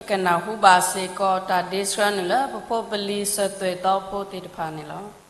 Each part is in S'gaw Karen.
ကနၢ်ဟူဘၣ်စ့ၢ်ကီးတၢ်ဒ့ဆှၢနုာ်လၢပဖိပလံၤစၢၤသွဲၣ်သီဖိသ့ၣ်တဖၣ်န့ၣ်လီၤ.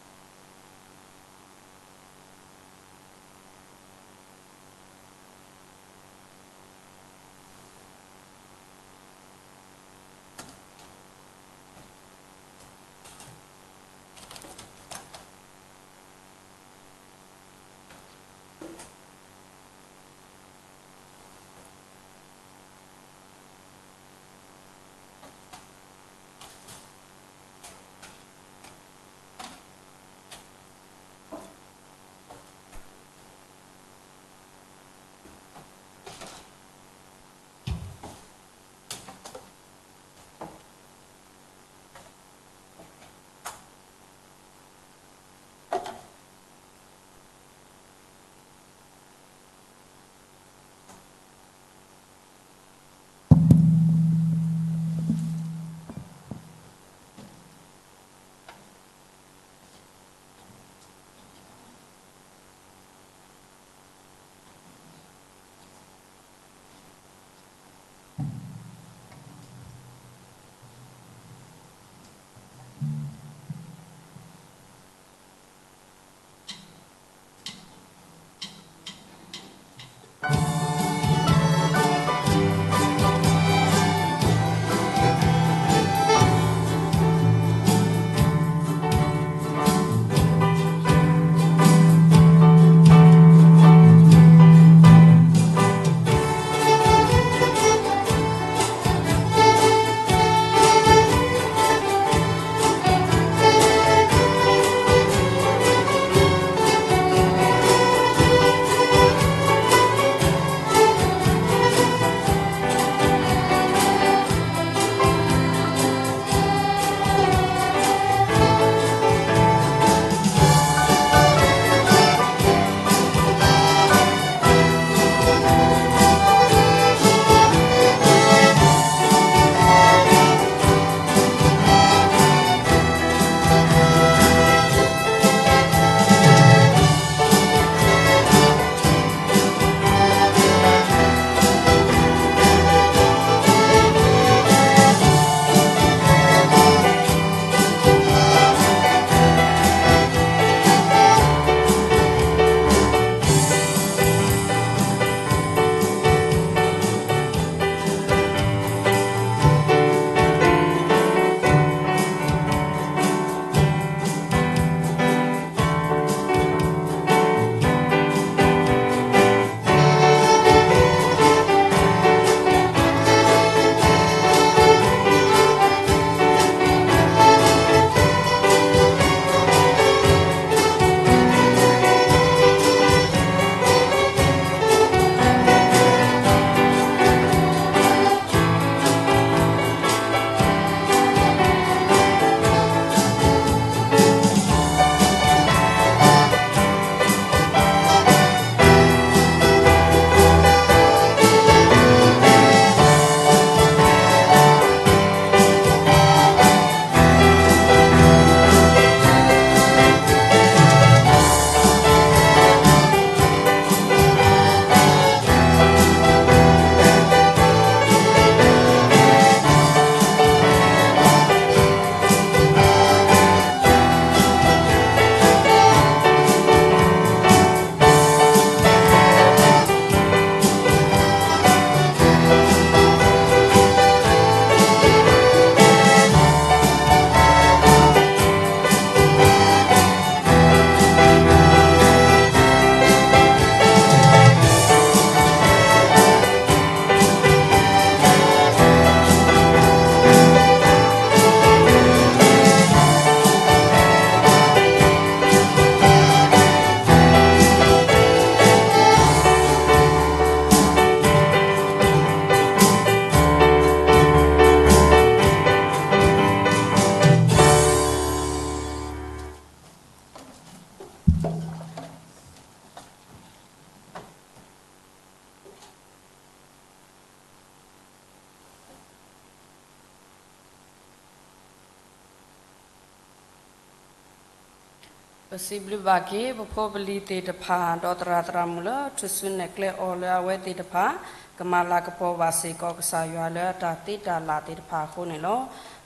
ပစံးဘျုးဘၣ်က့ၤ ပဖိပလံၤသ့ၣ်တဖၣ် ဒီးသရၣ်သရၣ်မုၣ်လၢ ထုးစုနဲၣ်ကျဲအီၤလၢအဝဲသ့ၣ်တဖၣ် ကမၤလၤကပီၤဘၣ်စ့ၢ်ကီးကစၢ်ယွၤလၢအတၢ်သ့တၢ်လၢ်သ့ၣ်တဖၣ်အဃိန့ၣ်လီၤ.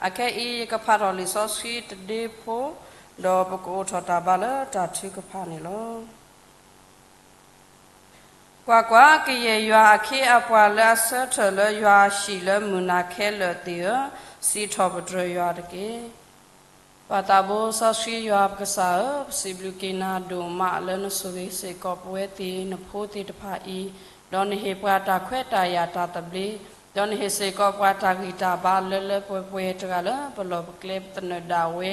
အခဲအံၤ ယကဖးထီၣ်လံာ်စီဆှံတဒ့ဖိ, ဒီးပကအိးထီၣ်တၢ်ဘါလၢတၢ်ထုကဖၣ်န့ၣ်လီၤ. ကွၢ်ကွၢ်, ကယဲၢ်ယွၤအခ့အပှၤလၢအဆၢထၢၣ်လၢယွၤအဟံၣ်လၢမုၢ်နၤခဲလၢာ်သ့ၣ်ဧၢ, စံးထီၣ်ပတြၢၤယွၤတက့ၢ်. ပၢ်သးဘိစီဆှံယွၤပကစၢ်ဧၢ, ပစံးဘျုးက့ၤနၤဒိၣ်မးလၢနဆိၣ်ဂ့ၤစ့ၢ်ကီးပဝဲသ့ၣ်နဖိသ့ၣ်တဖၣ်အံၤ, ဒီးနဟ့ၣ်ပှၤတၢ်ခွဲးတၢ်ယာ်တၢ်သဘျ့, ဒီးနဟ့ၣ်စ့ၢ်ကီးပှၤတၢ်ဂံၢ်တၢ်ဘါလၢလၢပှဲၤပှဲၤတဂၤလၢပလီၢ်ပကျဲပသနၢၣ်ဒၣ်ဝဲ,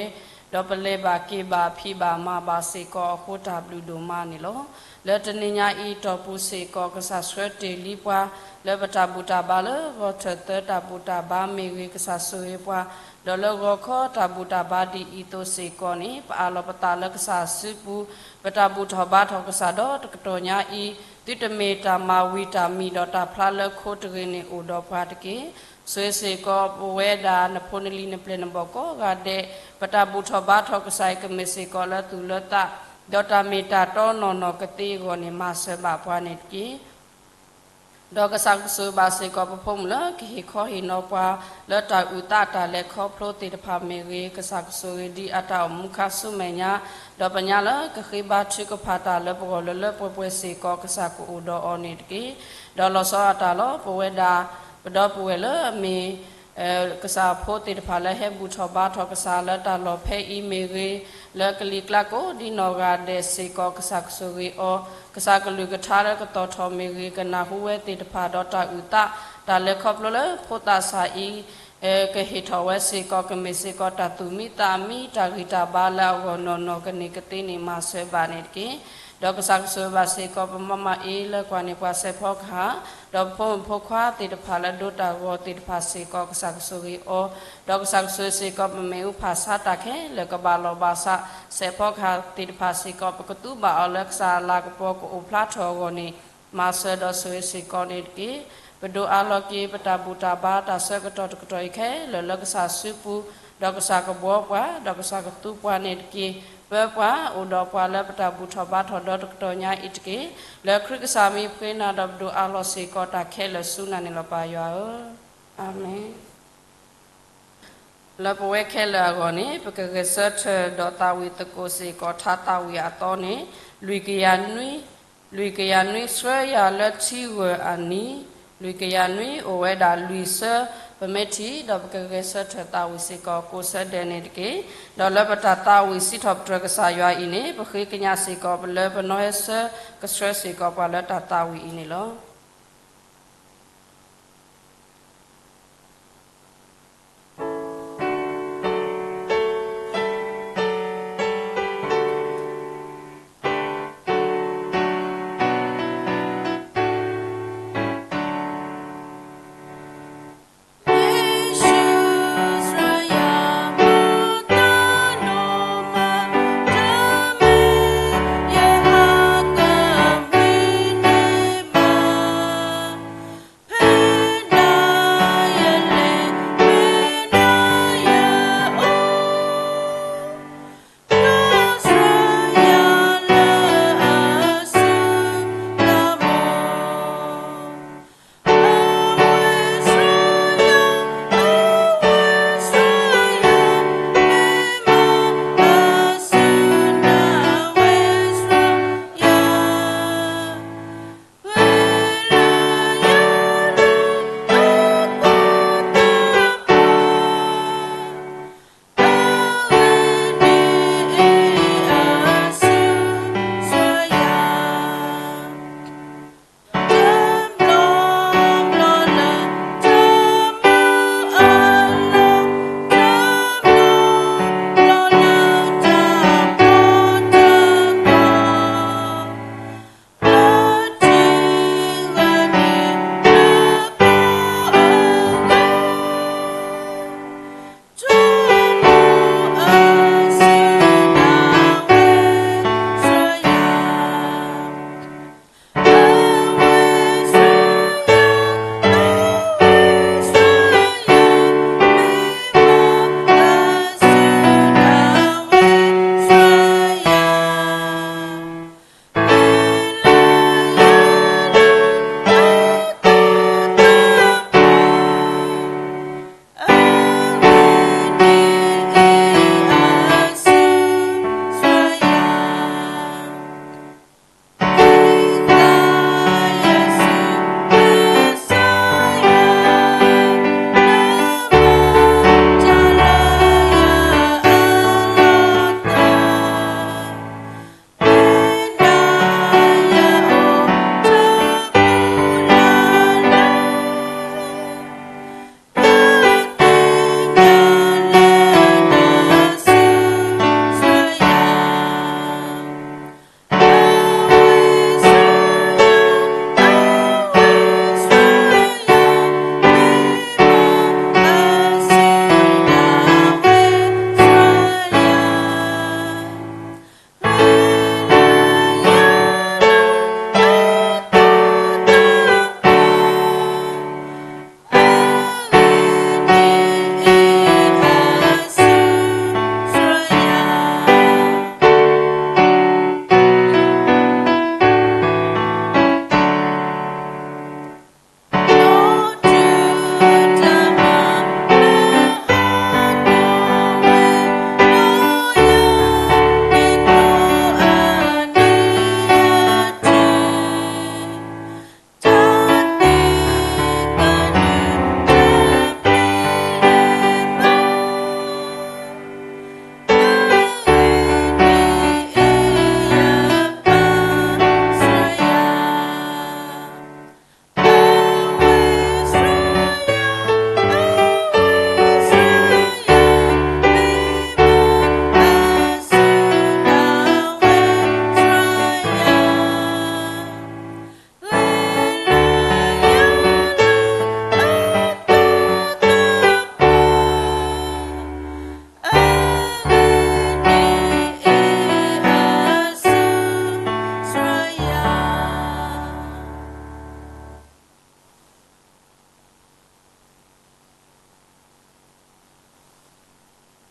ဒီးပလဲၤဘၣ်က့ၤဘၣ်ဖံးဘၣ်မၤဘၣ်စ့ၢ်ကီးအဃိတၢ်ဘျုးဒိၣ်မးန့ၣ်လီၤ. လၢတနံၤညါအံၤတီၢ်ပူၤစ့ၢ်ကီး ကစၢ်ဆှၢတ့ၢ်လံပှၤ လၢပတၢ်ဘူၣ်တၢ်ဘါလၢဂီၤထၢၣ်သၢတၢ်ဘူၣ်တၢ်ဘါမ့ၢ်ဂ့ၤ ကစၢ်ဆိၣ်ဂ့ၤပှၤ, ဒီးလၢဂီၤခီတၢ်ဘူၣ်တၢ်ဘါဒ်အံၤအသိးစ့ၢ်ကီးန့ၣ် ပအးလီၤပသးလၢကစၢ်စုပူၤ, ပတၢ်ဘူၣ်ထီၣ်ဘါထီၣ်ကစၢ်ဒီးတကတီၢ်ညါအံၤ, သုတမ့ၢ်တၢ်မၤဝံၤတၢ်မံၤဒီးတၢ်ဖျါလၢခိတဂ့ၤန့ၣ်အိၣ်ဒီးပှၤတက့ၢ်. ဆိၣ်ဂ့ၤစ့ၢ်ကီးပဝဲဒၣ်နဖိနလံၤနပျဲၢ်နဘီၣ်ကိးဂၤဒဲး, ပတၢ်ဘူၣ်ထီၣ်ဘါထီၣ်ကစၢ်အံၤကမ့ၢ်စ့ၢ်ကီးလၢသူၣ်လၢသး, ဒီးတၢ်မ့ၢ်တၢ်တီနီၢ်နီၢ်ကသ့အဂီၢ်န့ၣ် မၤစၢၤဘၣ်ပှၤန့ၣ်တက့ၢ်. ဒီးကစၢ်ကဆိၣ်ဂ့ၤဘၣ်စ့ၢ်ကီးပဖိမုၣ်လၢကဟ့ၣ်ခီဟ့ၣ်နီၤပှၤ လၢတၢ်အုၣ်သးတၢ်လဲၤခီဖျိသ့ၣ်တဖၣ်မ့ၢ်ဂ့ၤ, ကစၢ်ကဆိၣ်ဂ့ၤဒ်အတၢ်အိၣ်မူခါဆူမဲာ်ညါ, ဒီးပညါလၢကဃ့ဘါထုကဖၣ်တၢ်လၢပဂီၢ်လၢလၢပှဲၤပှဲၤစ့ၢ်ကီး ကစၢ်ကအိၣ်ဒီးအီၤန့ၣ်တက့ၢ်. ဒီးလီၤဆီအတၢ်လီၤ ပဝဲဒၣ် ပဒီပုၢ်ဝဲၢ်လၢအမ့ၢ် ကစၢ်ဖိသ့ၣ်တဖၣ်လၢဟဲဘူၣ်ထီၣ်ဘါထီၣ်ကစၢ်လၢတၢ်လီၢ်ဖဲအံၤမ့ၢ်ဂ့ၤ, လၢကလံၤကျါကိးဒ်နီၢ်ဂၤဒဲးစ့ၢ်ကီး ကစၢ်ကဆိၣ်ဂ့ၤအီၤ, ကစၢ်ကလုၢ်ကထါလၢကတီၤထီၣ်မ့ၢ်ဂ့ၤ, ကနၢ်ဟူဝဲသ့ၣ်တဖၣ်ဒီးတၢ်အုၣ်သး တၢ်လဲၤခီဖျိလၢဖိသၣ်ဆၣ်အံၤ ကဟ့ၣ်ထီၣ်ဝဲစ့ၢ်ကီး ကမ့ၢ်စ့ၢ်ကီးတၢ်သူၣ်မံသးမံ တၢ်ဂံၢ်တၢ်ဘါလၢအဂီၢ်နီၢ်နီၢ်ကန့ၢ်ကသ့န့ၣ် မၤစၢၤဘၣ်န့ၣ်တက့ၢ်. ဒီးကစၢ်ကဆိၣ်ဂ့ၤဘၣ်စ့ၢ်ကီး ပမါမၤအ့လၢကွၢ်န့ၢ်ပှၤစဲးဖီကဟၣ်, ဒီးပဖိမုၣ်ဖိခွါသ့ၣ်တဖၣ်လၢဒိတၢ်ဂီၤသ့ၣ်တဖၣ်စ့ၢ်ကီး ကစၢ်ကဆိၣ်ဂ့ၤအီၤ, ဒီးကစၢ်ကဆိၣ်ဂ့ၤစ့ၢ်ကီး ပမ့ၣ်အူဖၣ်ဆါတၢ်ခဲလၢာ်ကဘၣ်လီၢ်ဘၣ်စး စဲးဖီကဟၣ်သ့ၣ်တဖၣ်စ့ၢ်ကီး ပကသူဘၣ်အီၤလၢကစၢ်အလၤကပီၤကအိၣ်ဖျါထီၣ်အဂီၢ်န့ၣ် မၤစၢၤဒီးဆိၣ်ဂ့ၤစ့ၢ်ကီးန့ၣ်တက့ၢ်. ပဒိးအးလီၤက့ၤ ပတၢ်ဘူၣ်တၢ်ဘါတၢ်ဆၢကတီၢ်တကတီၢ်အံၤခဲလၢာ်လၢကစၢ်စုပူၤ, ဒီးကစၢ်ကဘှီပှၤ, ဒီးကစၢ်ကသူပှၤန့ၣ်တက့ၢ်. ပၢပှၤအိၣ်ဒီးပှၤလၢပတၢ်ဘူၣ်ထီၣ်ဘါထီၣ်ဒီတကတီၢ်ညါအံၤတက့ၢ်. လၢခရံာ်ကစၢ်မံၤပဃ့နၤဒီးပဒိးအးလီၤစ့ၢ်ကီးတၢ်ခဲလၢာ်ဆူနၤန့ၣ်လီၤ ပၢ်ယွၤဧၢ, အၤမ့ၣ်. လၢပဝဲခဲလၢာ်အဂီၢ်န့ၣ် ပကဂဲၤဆၢထၢၣ်ဒီးသးဝံၣ်သကိးစ့ၢ်ကီး ထါသးဝံၣ်အသီန့ၣ် လွံၢ်ကယၤနွံ, လွံၢ်ကယၤနွံ ဆှၢယၤလၢထံဂၢၢ်အနံၤ, လွံၢ်ကယၤနွံ အိၣ်ဝဲဒၣ်လွံၢ်ဆၢ, ပမ့ၢ်ထံၣ်ဒီးပကဂဲၤဆၢထၢၣ်သးဝံၣ်စ့ၢ်ကီး ကိးဆၢဒဲးန့ၣ်တက့ၢ်. ဒီးလၢပတၢ်သးဝံၣ်စံးထီၣ်ပတြၢၤကစၢ်ယွၤအံၤန့ၣ် ပဃ့ကညးစ့ၢ်ကီးပလၢပနီၢ်ဟဲဆၢကဆှၢစ့ၢ်ကီးပှၤလၢတၢ်သးဝံၣ်အံၤန့ၣ်လီၤ.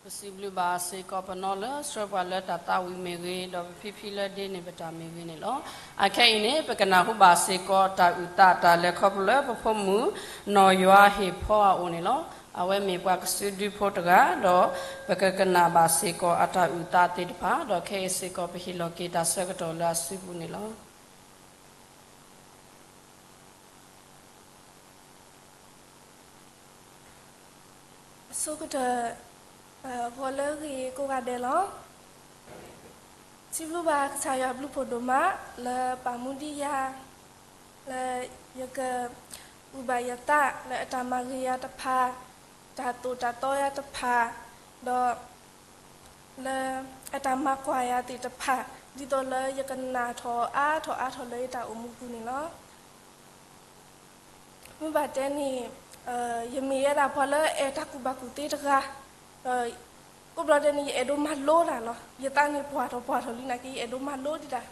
ပစံးဘျုးဘၣ်စ့ၢ်ကီးပနီၢ်လၢဆှၢပှၤလၢတၢ်သးဝံၣ်မ့ၢ်ဂ့ၤ, ဒီးပဖံဖံလၢဒ့န့ၢ်ပတၢ်မ့ၢ်ဂ့ၤန့ၣ်လီၤ. အခဲအံၤန့ၣ် ပကနၢ်ဟူဘၣ်စ့ၢ်ကီးတၢ်အုၣ်သးတၢ်လဲၤခီဖျိလၢပဖိမုၣ် နီၢ်ယွၤဟ့ၣ်ဖီအအိၣ်န့ၣ်လီၤ. အဝဲမ့ၢ်ပှၤကစုဒုဖိတဂၤ, ဒီးပကကနၣ်ဘၣ်စ့ၢ်ကီးအတၢ်အုၣ်သးသ့ၣ်တဖၣ်, ဒီးခဲအံၤစ့ၢ်ကီးပဟ့ၣ်လီၤက့ၤတၢ်ဆၢကတီၢ်လၢအစုပူၤန့ၣ်လီၤ. အဆိကတၢၢ် ဂီၤလၢအဂ့ၤကိးဂၤဒဲးလီၤ. စံးဘျုးဘၣ်ကစၢ်ယွၤဘျုးဖှိၣ်ဒိၣ်မး လၢပာ်မူဒံးယၤ လၢယကအုၣ်ဘၣ်ယသး လၢအတၢ်မၤဂ့ၤယၤတဖၣ်, တၢ်သိၣ်တၢ်သီယၤတဖၣ်, ဒီး လၢအတၢ်မၤကွၢ်ယၤသ့ၣ်တဖၣ်, ဒ်သိးလၢယကနၣ်ထီၣ်အါထီၣ်အါထီၣ်လၢယတၢ်အိၣ်မူပူၤန့ၣ်လီၤ. မ့ၢ်ဘၣ်တဲန့ၣ် ယမ့ၢ်ဝဲဒၣ်ပှၤလၢအအဲၣ်တၢ်ကူၣ်ဘၣ်ကူၣ်သ့တဂၤ, ဒီးကိးဘျီဒဲးန့ၣ် ယအဲၣ်ဒိးမၤလိတၢ်လီၤ. ယသးန့ၣ်ပှၢ်ထီၣ်ပှၢ်ထီၣ်လံနာ်က့ ယအဲၣ်ဒိးမၤလိဒံးတၢ်.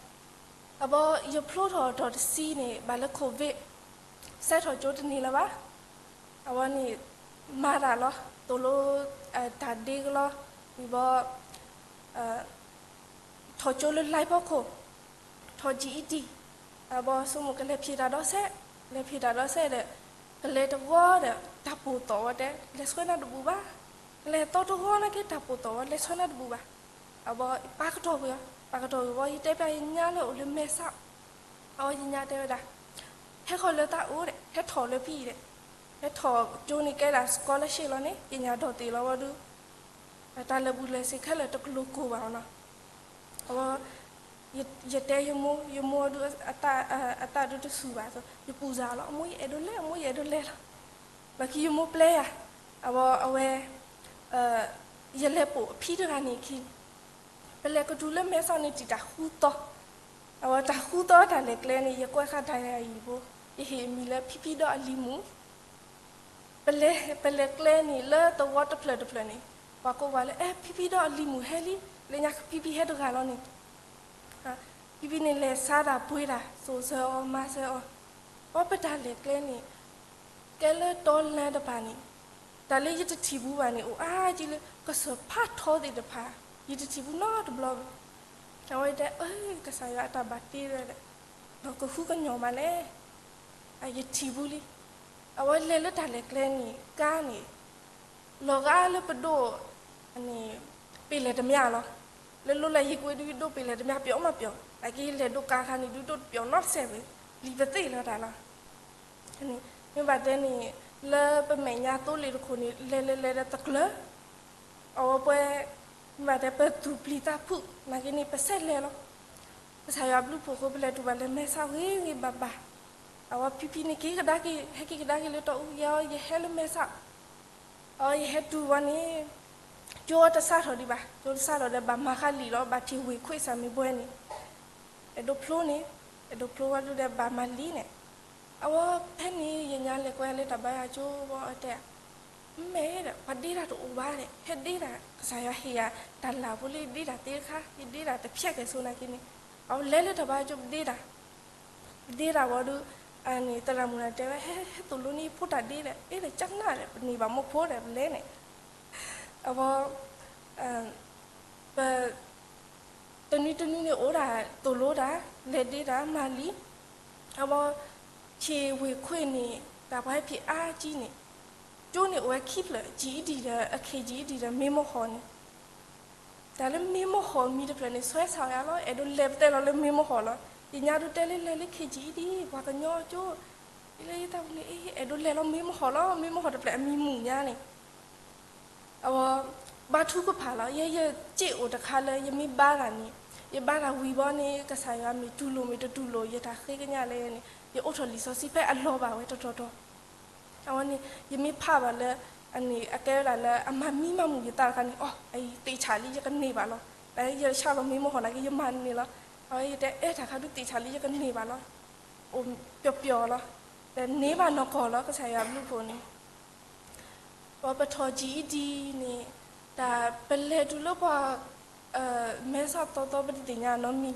အဘီ ယဖျိထီၣ်အတီၢ်တဆံန့ၣ် ဘၣ်လၢ COVID စဲထီၣ်ကၠိတန့ၢ်လၢၤဘၣ်. အဝဲန့ၣ် မၤတၢ်လီၤ, သိၣ်လိ တၢ်ဒ့ကလီ, ဝံၤဘီ ထီၣ်ကၠိလၢ live ဖီခိၣ်, ထီၣ် GED, အဘီဆိကမိၣ်ကလဲၤဖံးတၢ်ဒီးစဲး, လဲၤဖံးတၢ်ဒီးစဲးဒီး ကလဲၤတဂီၤဒီး တၢ်ပိာ်သီၣ်ဝဲတဲ လဲၤဆှၢနၤတဘူၣ်ဘၣ်, ကလဲၤသီတဂီၤနာ်က့ တၢ်ပိာ်သီၣ်ဝဲ လဲၤဆှၢနၤတဘူၣ်ဘၣ်. အဘီပာ်ကတီၢ်ကွံာ်အီၤ, ပာ်ကတီၢ်ကွံာ်ဘီ ယတဲပျးယညါလၢအိၣ်လၢမဲဆီး, အဝဲယညါတဲဝဲဒၣ် ဟဲဃီၤလၢသးအိၣ်ဒီး ဟဲထီၣ်လၢဖဲအံၤဒီး, ဟဲထီၣ်ကၠိန့ၣ်ကဲဒၣ် scholarship လီၤန့ၣ် ပညာတော်သင်လီၤဝဲဒုး, တၢ်လၢာ်ဘူၣ်လၢာ်စ့ၤခဲလၢာ်တကလိၤကိၢ်ဘၣ်အီၤနီၤ. အဝဲ ယတဲယမိၢ်, ယမိၢ်ဒုး အသးဒုးတဆူၣ်ဘၣ်, ယပူၤစၢ်လီၤ, အမိၢ်ယအဲၣ်ဒိးလဲၤ, အမိၢ်ယအဲၣ်ဒိးလဲၤလီၤ. လီၢ်ခံယမိၢ်ပျဲယၤ, အဝဲ အဝဲ ယလဲၤပိာ်အဖံတဂၤန့ၣ်အခံ, ပလဲၤကတုၤလၢမဲဆီးန့ၣ် တံၢ်တၢ်ဃုသီ, အဝဲတၢ်ဃုသီတၢ်လဲၤကျဲန့ၣ် ယကွဲးဃာ်တၢ်ယၤအံၤဖိ, ယဟ့ၣ်အမံၤလၢဖံဖံဒီးအလံၤမူး, ပလဲၤကျဲန့ၣ် လၢသဝီတဖျၢၣ်တဖျၢၣ်န့ၣ် ပှၤကိးပှၤလၢ အဲ ဖံဖံဒီးအလံၤမူးဟဲလံ, လၢညါဖံဖံဟဲတဂၤလီၤန့ၣ်, ဖံဖံန့ၣ်လဲၤဆါတၢ်ပှ့ၤတၢ် စိာ်ဆၢအီၤမၤဆၢအီၤ, အဝဲပတၢ်လဲၤကျဲန့ၣ် ကဲလၢတီလၢတပၤန့ၣ်, တၢ်လၢယတထံၣ်ဘူးဘၣ်န့ၣ် အိၣ်အါကံလၢ ကစၢၢ်ဖးထီသ့ၣ်တဖၣ်, ယတထံၣ်ဘူးနီတဘျီဘၣ်. အဝဲတဲ အၢ ကစၢ်ယွၤအတၢ်ဘၣ်တ့ဒီး ဒီးကဟုကညီၢ်မးလဲၣ်, ယထံၣ်ဘူးလံ. အဝဲလဲၤလၢတၢ်လဲၤကျဲန့ၣ် ကါန့ၣ် လီၤဂာ်လၢပဒိၣ် ပ့ၤလဲၣ်တမၠၣ်လီၤ. လၢလီၢ်လၢဟံၣ်ကွ့ဒုး ဒိၣ်ပ့ၤလဲၣ်တမၠၣ် ပျီမးပျီ, နာ်က့လဲၤဒိၣ်ကါခါန့ၣ် ဒုးဒိၣ်တပျီနီတစဲးဘၣ်, လံာ်ပသ့ၣ်လီၤတၢ်လီၤ. မ့ၢ်ဘၣ်တဲန့ၣ် လၢပမဲာ်ညါသိလ့ၣ်တခိၣ်န့ၣ် လဲၤလဲၤလဲၤဒီးသကျၢၤ, အဝဲပှဲၤ, မ့ၢ်ဘၣ်တဲပသူၣ်ပျံၤသးဖုး နာ်က့န့ၣ် ပဆဲးလဲၤလီၤ. ကစၢ်ယွၤဘျုးဖှိၣ်အဃိ ပလဲၤတုၤဘၣ်လၢမဲဆီးဂ့ၤဂ့ၤဘၣ်ဘၣ်. အဝဲဖံဖံန့ၣ်က့ၤကဒါက့ၤ ဟဲက့ၤကဒါက့ၤလၢတီအူ ယဲအီၤ ယဟဲလၢမဲဆီး အဝဲယဟဲတုၤဝဲန့ၣ် ကၠိတစးထီၣ်ဒံးဘၣ်, ကၠိတစးထီၣ်ဒီး ဘၣ်မၤဃာ်လံာ်လီၤ, ဘၣ်ထံၣ်ဝ့ၢ်ခွ့ၣ်စၢ်မံၤဘှဲန့ၣ်, အဲၣ်ဒိးဖျိန့ၣ်, အဲၣ်ဒိးဖျိဝဲဒုးဒီး ဘၣ်မၤလံာ်န့ၣ်, အဝဲဖဲန့ၣ် ယညါလဲၤကွဲလၢတၢ်ဘါယွၤကၠိဘီ အတဲ မ့ၢ်ဒီး ပှၤဒ့တၢ်တအိၣ်ဘၣ်ဒီး ဟဲဒ့တၢ်, ကစၢ်ယွၤဟ့ၣ်ယၤတၢ်လၢ်ဖိလၢယဒ့တၢ်သ့တခါ, ယဒ့တၢ်တဖျဲးကဲၣ်ဆိးနာ်က့န့ၣ်, အဝဲလဲၤလၢတၢ်ဘါယွၤကၠိ ပဒ့တၢ် ပဒ့တၢ်ဝံၤဒီး န့ၣ် သရၣ်မုၣ်န့ၣ်တဲဝဲ ဟဲ ဟဲသိၣ်လိန့ၢ်ဖိတၢ်ဒ့ဒီး အ့ဒီးကနၣ်ဒီး ပန့ၢ်ဘၣ်မိၢ်ဖိဒီး ပလဲၤန့ၣ်, အဝဲ ပ တနွံတနွံန့ၣ်အိၣ်ဒၣ် သိၣ်လိတၢ် လဲၤဒ့တၢ် မၤလံာ်, အဝဲ ထံၣ်ဝ့ၢ်ခွ့ၣ်န့ၣ် တၢ်ပှၤဟဲဖံးအါကံန့ၣ်, ကၠိန့ၣ်အိၣ်ဝဲခံဖျၢၣ် GED ဒီး အ KGED ဒီး မ့ၢ်မိၢ်ဟီၣ်န့ၣ် တၢ်လၢမ့ၢ်မိၢ်ဟီၣ်မံၤတဖျၢၣ်န့ၣ် ဆွဲဆာ်ယၤလီၤ, အဲၣ်ဒိးလဲၤပတဲလီၤလၢမ့ၢ်မိၢ်ဟီၣ်လီၤ. ယညါဒုးတဲလၢလဲၤလၢ KGED ပှၤကညီကၠိ, လၢယသးပူၤန့ၣ် အ့ အဲၣ်ဒိးလဲၤလီၤမ့ၢ်မိၢ်ဟီၣ်လီၤ, မ့ၢ်မိၢ်ဟီၣ်တဖျၢၣ်အမံၤမုာ်ညါန့ၣ်, အဝဲ ဘါထုကဖၣ်လီၤ. ယဲယစ့ၢ်အိၣ်တခါလၢယမ့ၢ်ဘါတၢ်န့ၣ်, ယဘါတၢ်ဝံၤဘီန့ၣ် ကစၢ်ယွၤမ့ၢ်တူၢ်လိာ်မ့ၢ်တတူၢ်လိာ် ယတၢ်ဃ့ကညးလၢန့ၣ် ယအိးထီၣ်လံာ်စီဆှံဖဲအလီၢ်ဘၣ်ဝဲတတီၤတီၤ အဝဲန့ၣ် ယမ့ၢ်ဖးဘၣ်လၢ အန့ၣ် အကဲဝဲဒၣ်လၢအမၤမံမၤမုာ်ယသးတခါန့ၣ် အီ အအံၤသ့ၣ်ဆးလံ ယကန့ၢ်ဘၣ်လီၤ. တၢ်ယဆၣ်လီၤမ့ၢ်မိၢ်ဟီၣ်နာ်က့ ယမၤန့ၢ်လီၤ. အဝဲယတဲအဲၣ်တၢ်ခါဒုးသ့ၣ်ဆးလံ ယကန့ၢ်ဘၣ်လီၤ. အိၣ်ပျီပျီလီၤ. ဒီးန့ၢ်ဘၣ်နီၢ်ကီၢ်လီၤ ကစၢ်ယွၤဘျုးဖှိၣ်န့ၣ် ပှၤပထီၣ် GED န့ၣ် တၢ်ပလဲၤတုၤလၢပှၤ မဲဆီးသီသီ ပတသ့ၣ်ညါနီတမံၤ,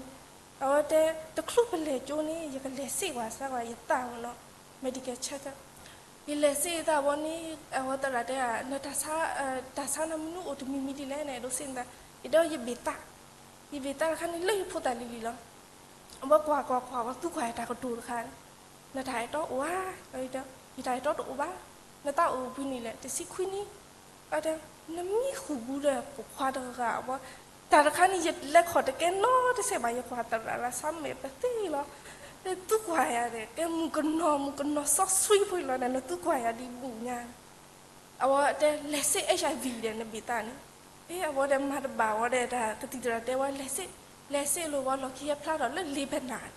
အဝဲတဲ တချုးပလဲၤကၠိန့ၣ် ယကလဲၤစ့ၢ်ကီးစၢ်ကီးယသးမ့ၢ်နီၤ medical check up ယလဲၤစ့ၢ်သးဝံၤန့ၣ် အဝဲသရၣ်တဲဧါ, နတၢ်ဆါ, တၢ်ဆါနမနုၤအိၣ်တမံၤမံၤဒ်လဲၣ်န့ၣ် အဲၣ်ဒိးစ့ၢ်နသး, ယတဲယဘ့ၣ်သၣ်, ယဘ့ၣ်သၣ်တခါန့ၣ်လၢယဖိသၣ်လံၤလံၤလီၤ. အဝဲကွၢ်ကွၢ်ကွၢ် အဝဲသူကွၢ်ယၤတၢ်ကတိၤတခါ, နတၢ်အဲၣ်တီအိၣ်ဧါ, ယတၢ်အဲၣ်တီတအိၣ်ဘၣ်, နသးအိၣ်ဘှံးနံၣ်လဲၣ်, တဆံခွံနံၣ်, အတဲ, နမံဃုာ်ဘူးဒီးပိာ်ခွါတဂၤအဝဲ, တၢ်တခါန့ၣ် ယလဲၤခီၣ်တကဲနီတစဲးဘၣ်, ယကွၢ်သရၣ်လၢဆါမဲာ်ပသ့လီၤ, သူကွၢ်ယၤဒီး ကဲမုၣ်ကနီၤ မုၣ်ကနီၤစီဆှံဖိလီၤဒီး နသူကွၢ်ယၤဒ်ဘူးညါ အဝဲတဲ လဲၤစ့ၢ် HIV ဒီးနဘ့ၣ်သၣ်န့ၣ်, အဝဲဒီးမၤတဘၣ်ဝဲဒီး တၢ်ကသံၣ်သရၣ်တဲဝဲ လဲၤစ့ၢ်, လဲၤစ့ၢ်လိာ်ဝဲ လီၢ်ခံဟဲဖျါထီၣ်လၢ လ့ဖဲနၢ်,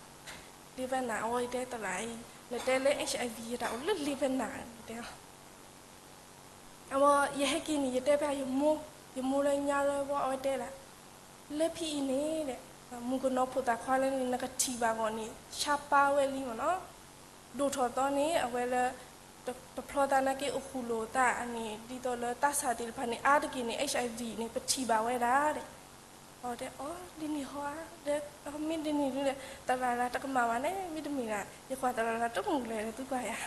လ့ဖဲနၢ် အဝဲယတဲသရၣ်အံၤ နတဲလၢ HIV ယတၢ်အိၣ်လၢ လ့ဖဲနၢ် တဲအီၤ အဝဲယဟဲက့ၤန့ၣ် ယတဲဖဲယမိၢ်, ယမိၢ်လၢညါလၢဝဲ အဝဲတဲဒၣ်, လၢဖဲအံၤန့ၣ်ဒီး မုၣ်ကနီၤဖိသၣ်ခွါလၢန့ၣ် နကထံၣ်ဘၣ်ဂီၢ်န့ၣ် ဆါပၢ်ဝဲလံမ့ၢ်နီၤ, ဒိၣ်ထီၣ်သီန့ၣ် အဝဲလၢ တဖျီသးနာ်က့ အိၣ်ဃုာ်လိာ်သးန့ၣ် ဒ်သိးလၢသးစၢ်သ့ၣ်တဖၣ်န့ၣ် အါတက့ၢ်န့ၣ် HIV န့ၣ် ပထံၣ်ဘၣ်ဝဲဒၣ်ဒီး, အဝဲတဲအီၤ ဒ်န့ၣ်ဟီဧါ, မ့ၢ်ဒ်န့ၣ်ဒ်န့ၣ် သရၣ်တကမၣ်ဘၣ်န့ၣ် မ့တမ့ၢ်ဒၣ် ယကွၢ်သရၣ်တမုာ်လဲၣ်ဒီး သူကွၢ်ယၤ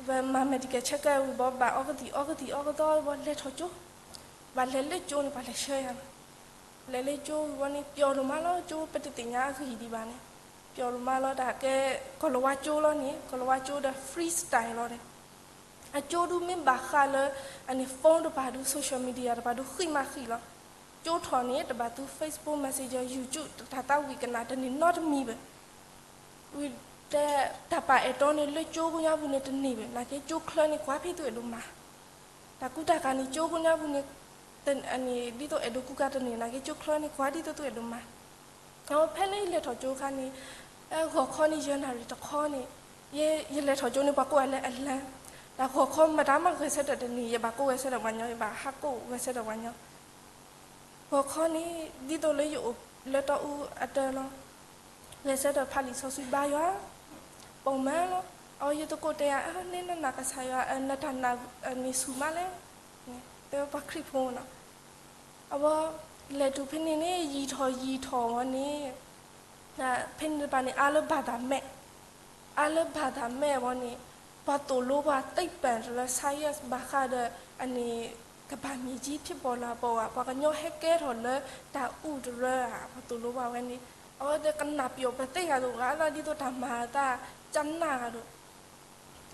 ဘၣ် မၤ medical check up ဝံၤဘၣ် ဘၣ်အီကသံၣ်အီကသံၣ်အီကသီဘၣ် လဲၤထီၣ်ကၠိ, ဘၣ်လဲၤလၢကၠိန့ၣ် ပှၤလဲၤဆှၢယၤလီၤ, လဲၤလၢကၠိဝံၤဘၣ်န့ၣ် ပျီဒိၣ်မးလီၤ, ကၠိပတသ့ၣ်ညါအဂ့ၢ်ဒံးဘၣ်န့ၣ်, ပျီဒိၣ်မးလီၤ တၢ်ကဲ ကီၤလၤဝါကၠိလီၤန့ၣ် ကီၤလၤဝါကၠိဒီး freestyle လီၤန့ၣ်, အကၠိဒုမ့ၢ်ဘၣ်ဃးလၢ အန့ၣ် phone တပၤဒု social media တပၤဒု ဃံးမးဃံးလီၤ, ကၠိထီၣ်န့ၣ် တဘၣ်သူ Facebook Messenger YouTube တၢ်သးဝံၣ်ကနၣ်တန့ၢ်နီတမံၤဘၣ် ဝံၤတဲ တၢ်ပာ်အဲၣ်တီန့ၣ် လၢကၠိကညီပူၤန့ၣ်တန့ၢ်ဘၣ်, နာ်က့ကၠိချၢန့ၣ် ကွၢ်ဖဲသုအဲၣ်ဒိးမၤ, တၢ်ကူတၢ်ကၤန့ၣ် ကၠိကညီပူၤန့ၣ် ဒ်သိးအဲၣ်ဒိးကူကၤတန့ၢ် နာ်က့ကၠိချၢန့ၣ် ကွၢ်ဒ်သိးသုအဲၣ်ဒိးမၤ, အဝဲဖဲလၢယလဲၤထီၣ်ကၠိအခါန့ၣ် ဂီၤခီန့ၣ် ယဲၢ်နၣ်ရံၣ်တခီန့ၣ် ယလဲၤထီၣ်ကၠိန့ၣ် ပှၤကိးဝဲလၢအလၢ, တၢ်ဂီၤခီမတၤမးဂဲၤဆၢထၢၣ်တန့ၢ် ယဘၣ်ကိးဂဲၤဆၢထၢၣ်ပှၤညီ ယဘၣ်ဟးကိးဂဲၤဆၢထၢၣ်ပှၤညီ ဂီၤခီန့ၣ် ဒ်သိးလၢယအိၣ်လၢတီအူအတၢ်လီၤ, ဂဲၤဆၢထၢၣ်ဖးလံာ်စီဆှံဘါယွၤ, ပိာ်မၢလီၤ, အဝဲယသကိးတဲယၤ နနနာ်ကစၢ်ယွၤ နတၢ်နာ်န့ၣ်ဆူၣ်မးလဲၣ်, တဲပှၤခရံာ်ဖိနီၤ, အဝဲလဲၤတုၤဖဲန့ၣ်န့ၣ် ယံာ်ထီၣ်ယံာ်ထီၣ်ဝဲန့ၣ် ဖဲန့ၣ်တပၤန့ၣ် အါလၢဘၣ်သးမဲာ်, အါလၢဘၣ်သးမဲာ်ဝဲန့ၣ် ပှၤသိၣ်လိပှၤသ့ၣ်ပၣ်တလၢ science ဘၣ်ဃးဒီး အန့ၣ် ကမ္ဘာမြေကြီး ဖြစ်ပေါ်လာပုံဧါ, ပှၤကညီဟဲကဲထီၣ်လၢတၢ်အူတရၢဧါ, ပှၤသိၣ်လိပှၤဝဲန့ၣ် အဝဲဒီးကနၣ်ပျီၣ်ပသ့ၣ်ဂၤဒိၣ်ဂၤလီၤ ဒ်သိးတၢ်မၤအသးကနၣ်ဂၤဒိၣ်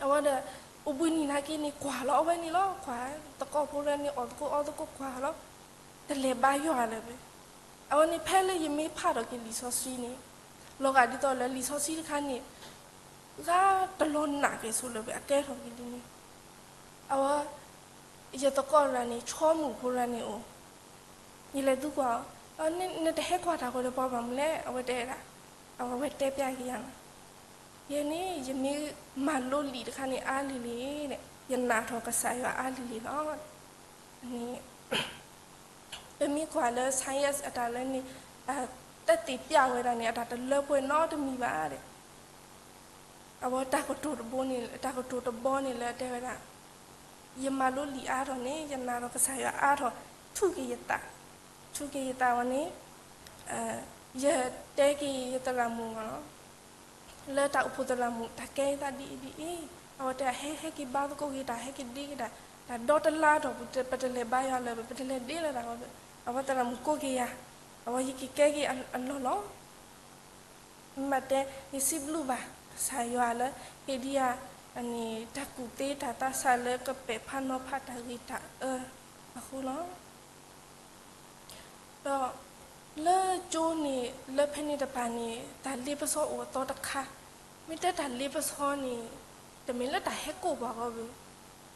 အဝဲဒီး အိၣ်ဘှံးနံၤနာ်က့န့ၣ် ကွၢ်လီၤအဝဲန့ၣ်လီၤ, ကွၢ် သကိးဖိလၢန့ၣ် အီၣ်သကိးအီသကိးကွၢ်လီၤ, တလဲၤဘါယွၤလၢၤဘၣ်. အဝဲန့ၣ်ဖဲလၢယမ့ၢ်ဖးထီၣ်က့ၤလံာ်စီဆှံန့ၣ် လီၤဂာ်ဒ်သိးလၢလံာ်စီဆှံတခါန့ၣ် ဂၤတလီၤနာ်က့ၤဆိလၢၤဘၣ် အကဲထီၣ်က့ၤဒ်န့ၣ် အဝဲ ယသကိးတဂၤန့ၣ် ဆီမုၣ်ဖိတဂၤန့ၣ်အိၣ်, ယလဲၤသံကွၢ်အီၤ, နတဟဲကွၢ်တၢ်ဃီဒီးပှၤဘၣ်မနုၤလဲၣ် အဝဲတဲဒၣ်, အဝဲတဲပျဲက့ၤယၤလီၤ. ယဲန့ၣ် ယမ့ၢ်မၤလိလံာ်တခါန့ၣ်အါလံၤလံၤ, ယနာ်ထီၣ်ကစၢ်ယွၤအါလံၤလံၤလီၤ. ပမ့ၢ်ကွၢ်လၢ science အတၢ်လၢန့ၣ် အတၢ်သ့ၣ်ပျဲဝဲဒၣ်န့ၣ် အတၢ်တလၢပှဲၤနီတမံၤဘၣ်ဒီး အဝဲတၢ်ကတိၤတဘိန့ၣ် တၢ်ကတိၤတဘီန့ၣ်လၢအတဲဝဲဒၣ်, ယမၤလိလံာ်အါထီၣ်န့ၣ် ယနာ်ထီၣ်ကစၢ်ယွၤအါထီၣ် ထူၣ်က့ၤယသး, ထူၣ်က့ၤယသးဝဲန့ၣ် ယတဲက့ၤယသရၣ်မုၣ်လီၤ, လၢတၢ်အိၣ်ဖှိၣ်သရၣ်မုၣ် တၢ်ကဲသးဒ်အံၤဒ်အံၤ, အဝဲတဲ ဟဲ ဟဲက့ၤဘါသကိးက့ၤတၢ် ဟဲက့ၤဒ့က့ၤတၢ်, တၢ်ဒီတလါဒီး ပတလဲၤဘါယွၤလၢၤဘၣ် ပတလဲၤဒ့လၢၤတၢ်ဘၣ်, အဝဲသရၣ်မုၣ်ကိးက့ၤယၤ, အဝဲယက့ၤကဲက့ၤအလီၢ်လီၤ. မ့ၢ်တဲ ယစံးဘျုးဘၣ်ကစၢ်ယွၤလၢ ဟ့ၣ်ဒံးယၤ အန့ၣ် တၢ်ကူၣ်သ့တၢ်သးစၢ်လၢကပဲာ်ဖးနီၤဖးတၢ်ဂ့ၤတၢ်အၢအဃိလီၤ. ဒီး လၢကၠိန့ၣ် လၢဖဲန့ၣ်တပၤန့ၣ် တၢ်လ့ပစီအိၣ်အသီတခါ, မ့ၢ်တဲတၢ်လ့ပစီန့ၣ် တမ့ၢ်လၢတၢ်ဟဲကိးပှၤဂီၢ်ဘၣ်,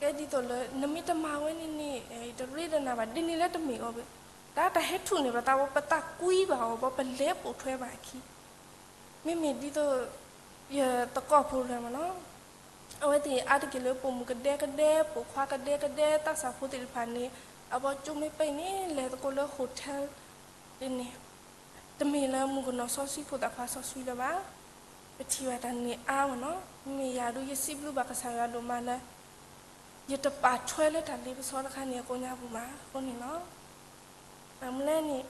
ကဲဒ်သိးလၢ နမ့ၢ်တမၤဝဲန့ၣ်န့ၣ် တရ့ဒၢးနၤဘၣ် ဒ်န့ၣ်လၢတမ့ၢ်အီၤဘၣ်, တၢ် တၢ်ဟဲထူၣ်န့ၢ်ပသးဝဲ ပသးကွံဘၣ်အီၤဘၣ် ပလဲၤပိာ်ထွဲဘၣ်အခံ မ့မ့ၢ်ဒ်သိး ယသကိးဖိတဂၤမ့ၢ်နီၤ, အဝဲသ့ၣ်အါတက့ၢ်လၢပိာ်မုၣ်ကဒဲကဒဲ ပိာ်ခွါကဒဲကဒဲ သးစၢ်ဖိသ့ၣ်တဖၣ်န့ၣ် အဝဲကၠိမ့ၢ်ပံာ်န့ၣ် လဲၤသကိးလၢ hotel ဒ်န့ၣ်, တမ့ၢ်လၢမုၣ်ကနီၤစီဆှံဖိသၣ်ခွါစီဆှံလၢၤဘၣ်, ပထံၣ်ဘၣ်တၢ်န့ၣ်အါမ့ၢ်နီၤ, မ့မ့ၢ်ယၤဒုး ယစံးဘျုးဘၣ်ကစၢ်ယွၤဒိၣ်မးလၢ ယတပာ်ထွဲလၢတၢ်လ့ပစီတခါန့ၣ် အကိးညါပူၤဘၣ်အဃိန့ၣ်လီၤ. ဘၣ်မနုၤလဲၣ်န့ၣ်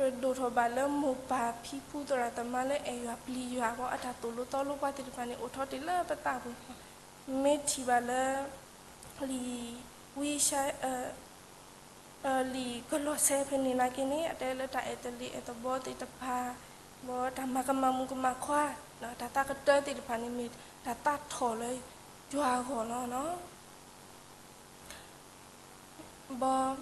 ပဒိၣ်ထီၣ်ဘၣ်လၢမိၢ်ပၢ်ဖံဖုသရၣ်သမါလၢအဲၣ်ယွၤပျံၤယွၤအဂီၢ် အတၢ်သိၣ်လိသီလိပှၤသ့ၣ်တဖၣ်န့ၣ် အိၣ်ထီၣ်တ့ၢ်လၢပသးပူၤလီၤ. မ့ၢ်ထံၣ်ဘၣ်လၢ လံာ်ဝံယၡါယၤ လံာ်ကလီးစဲဖဲန့ၣ်နာ်က့န့ၣ် အတဲလၢတၢ်အဲၣ်တလံၤအဲၣ်တဘီသ့ၣ်တဖၣ်, ဘၣ်တၢ်မၤကမၣ်မုၣ်ကမၣ်ခွါ, တၢ်သးကတၢၢ်သ့ၣ်တဖၣ်န့ၣ် မ့ၢ်တၢ်သးထီၣ်လၢယွၤအဂီၢ်လီၤ. ဘၣ်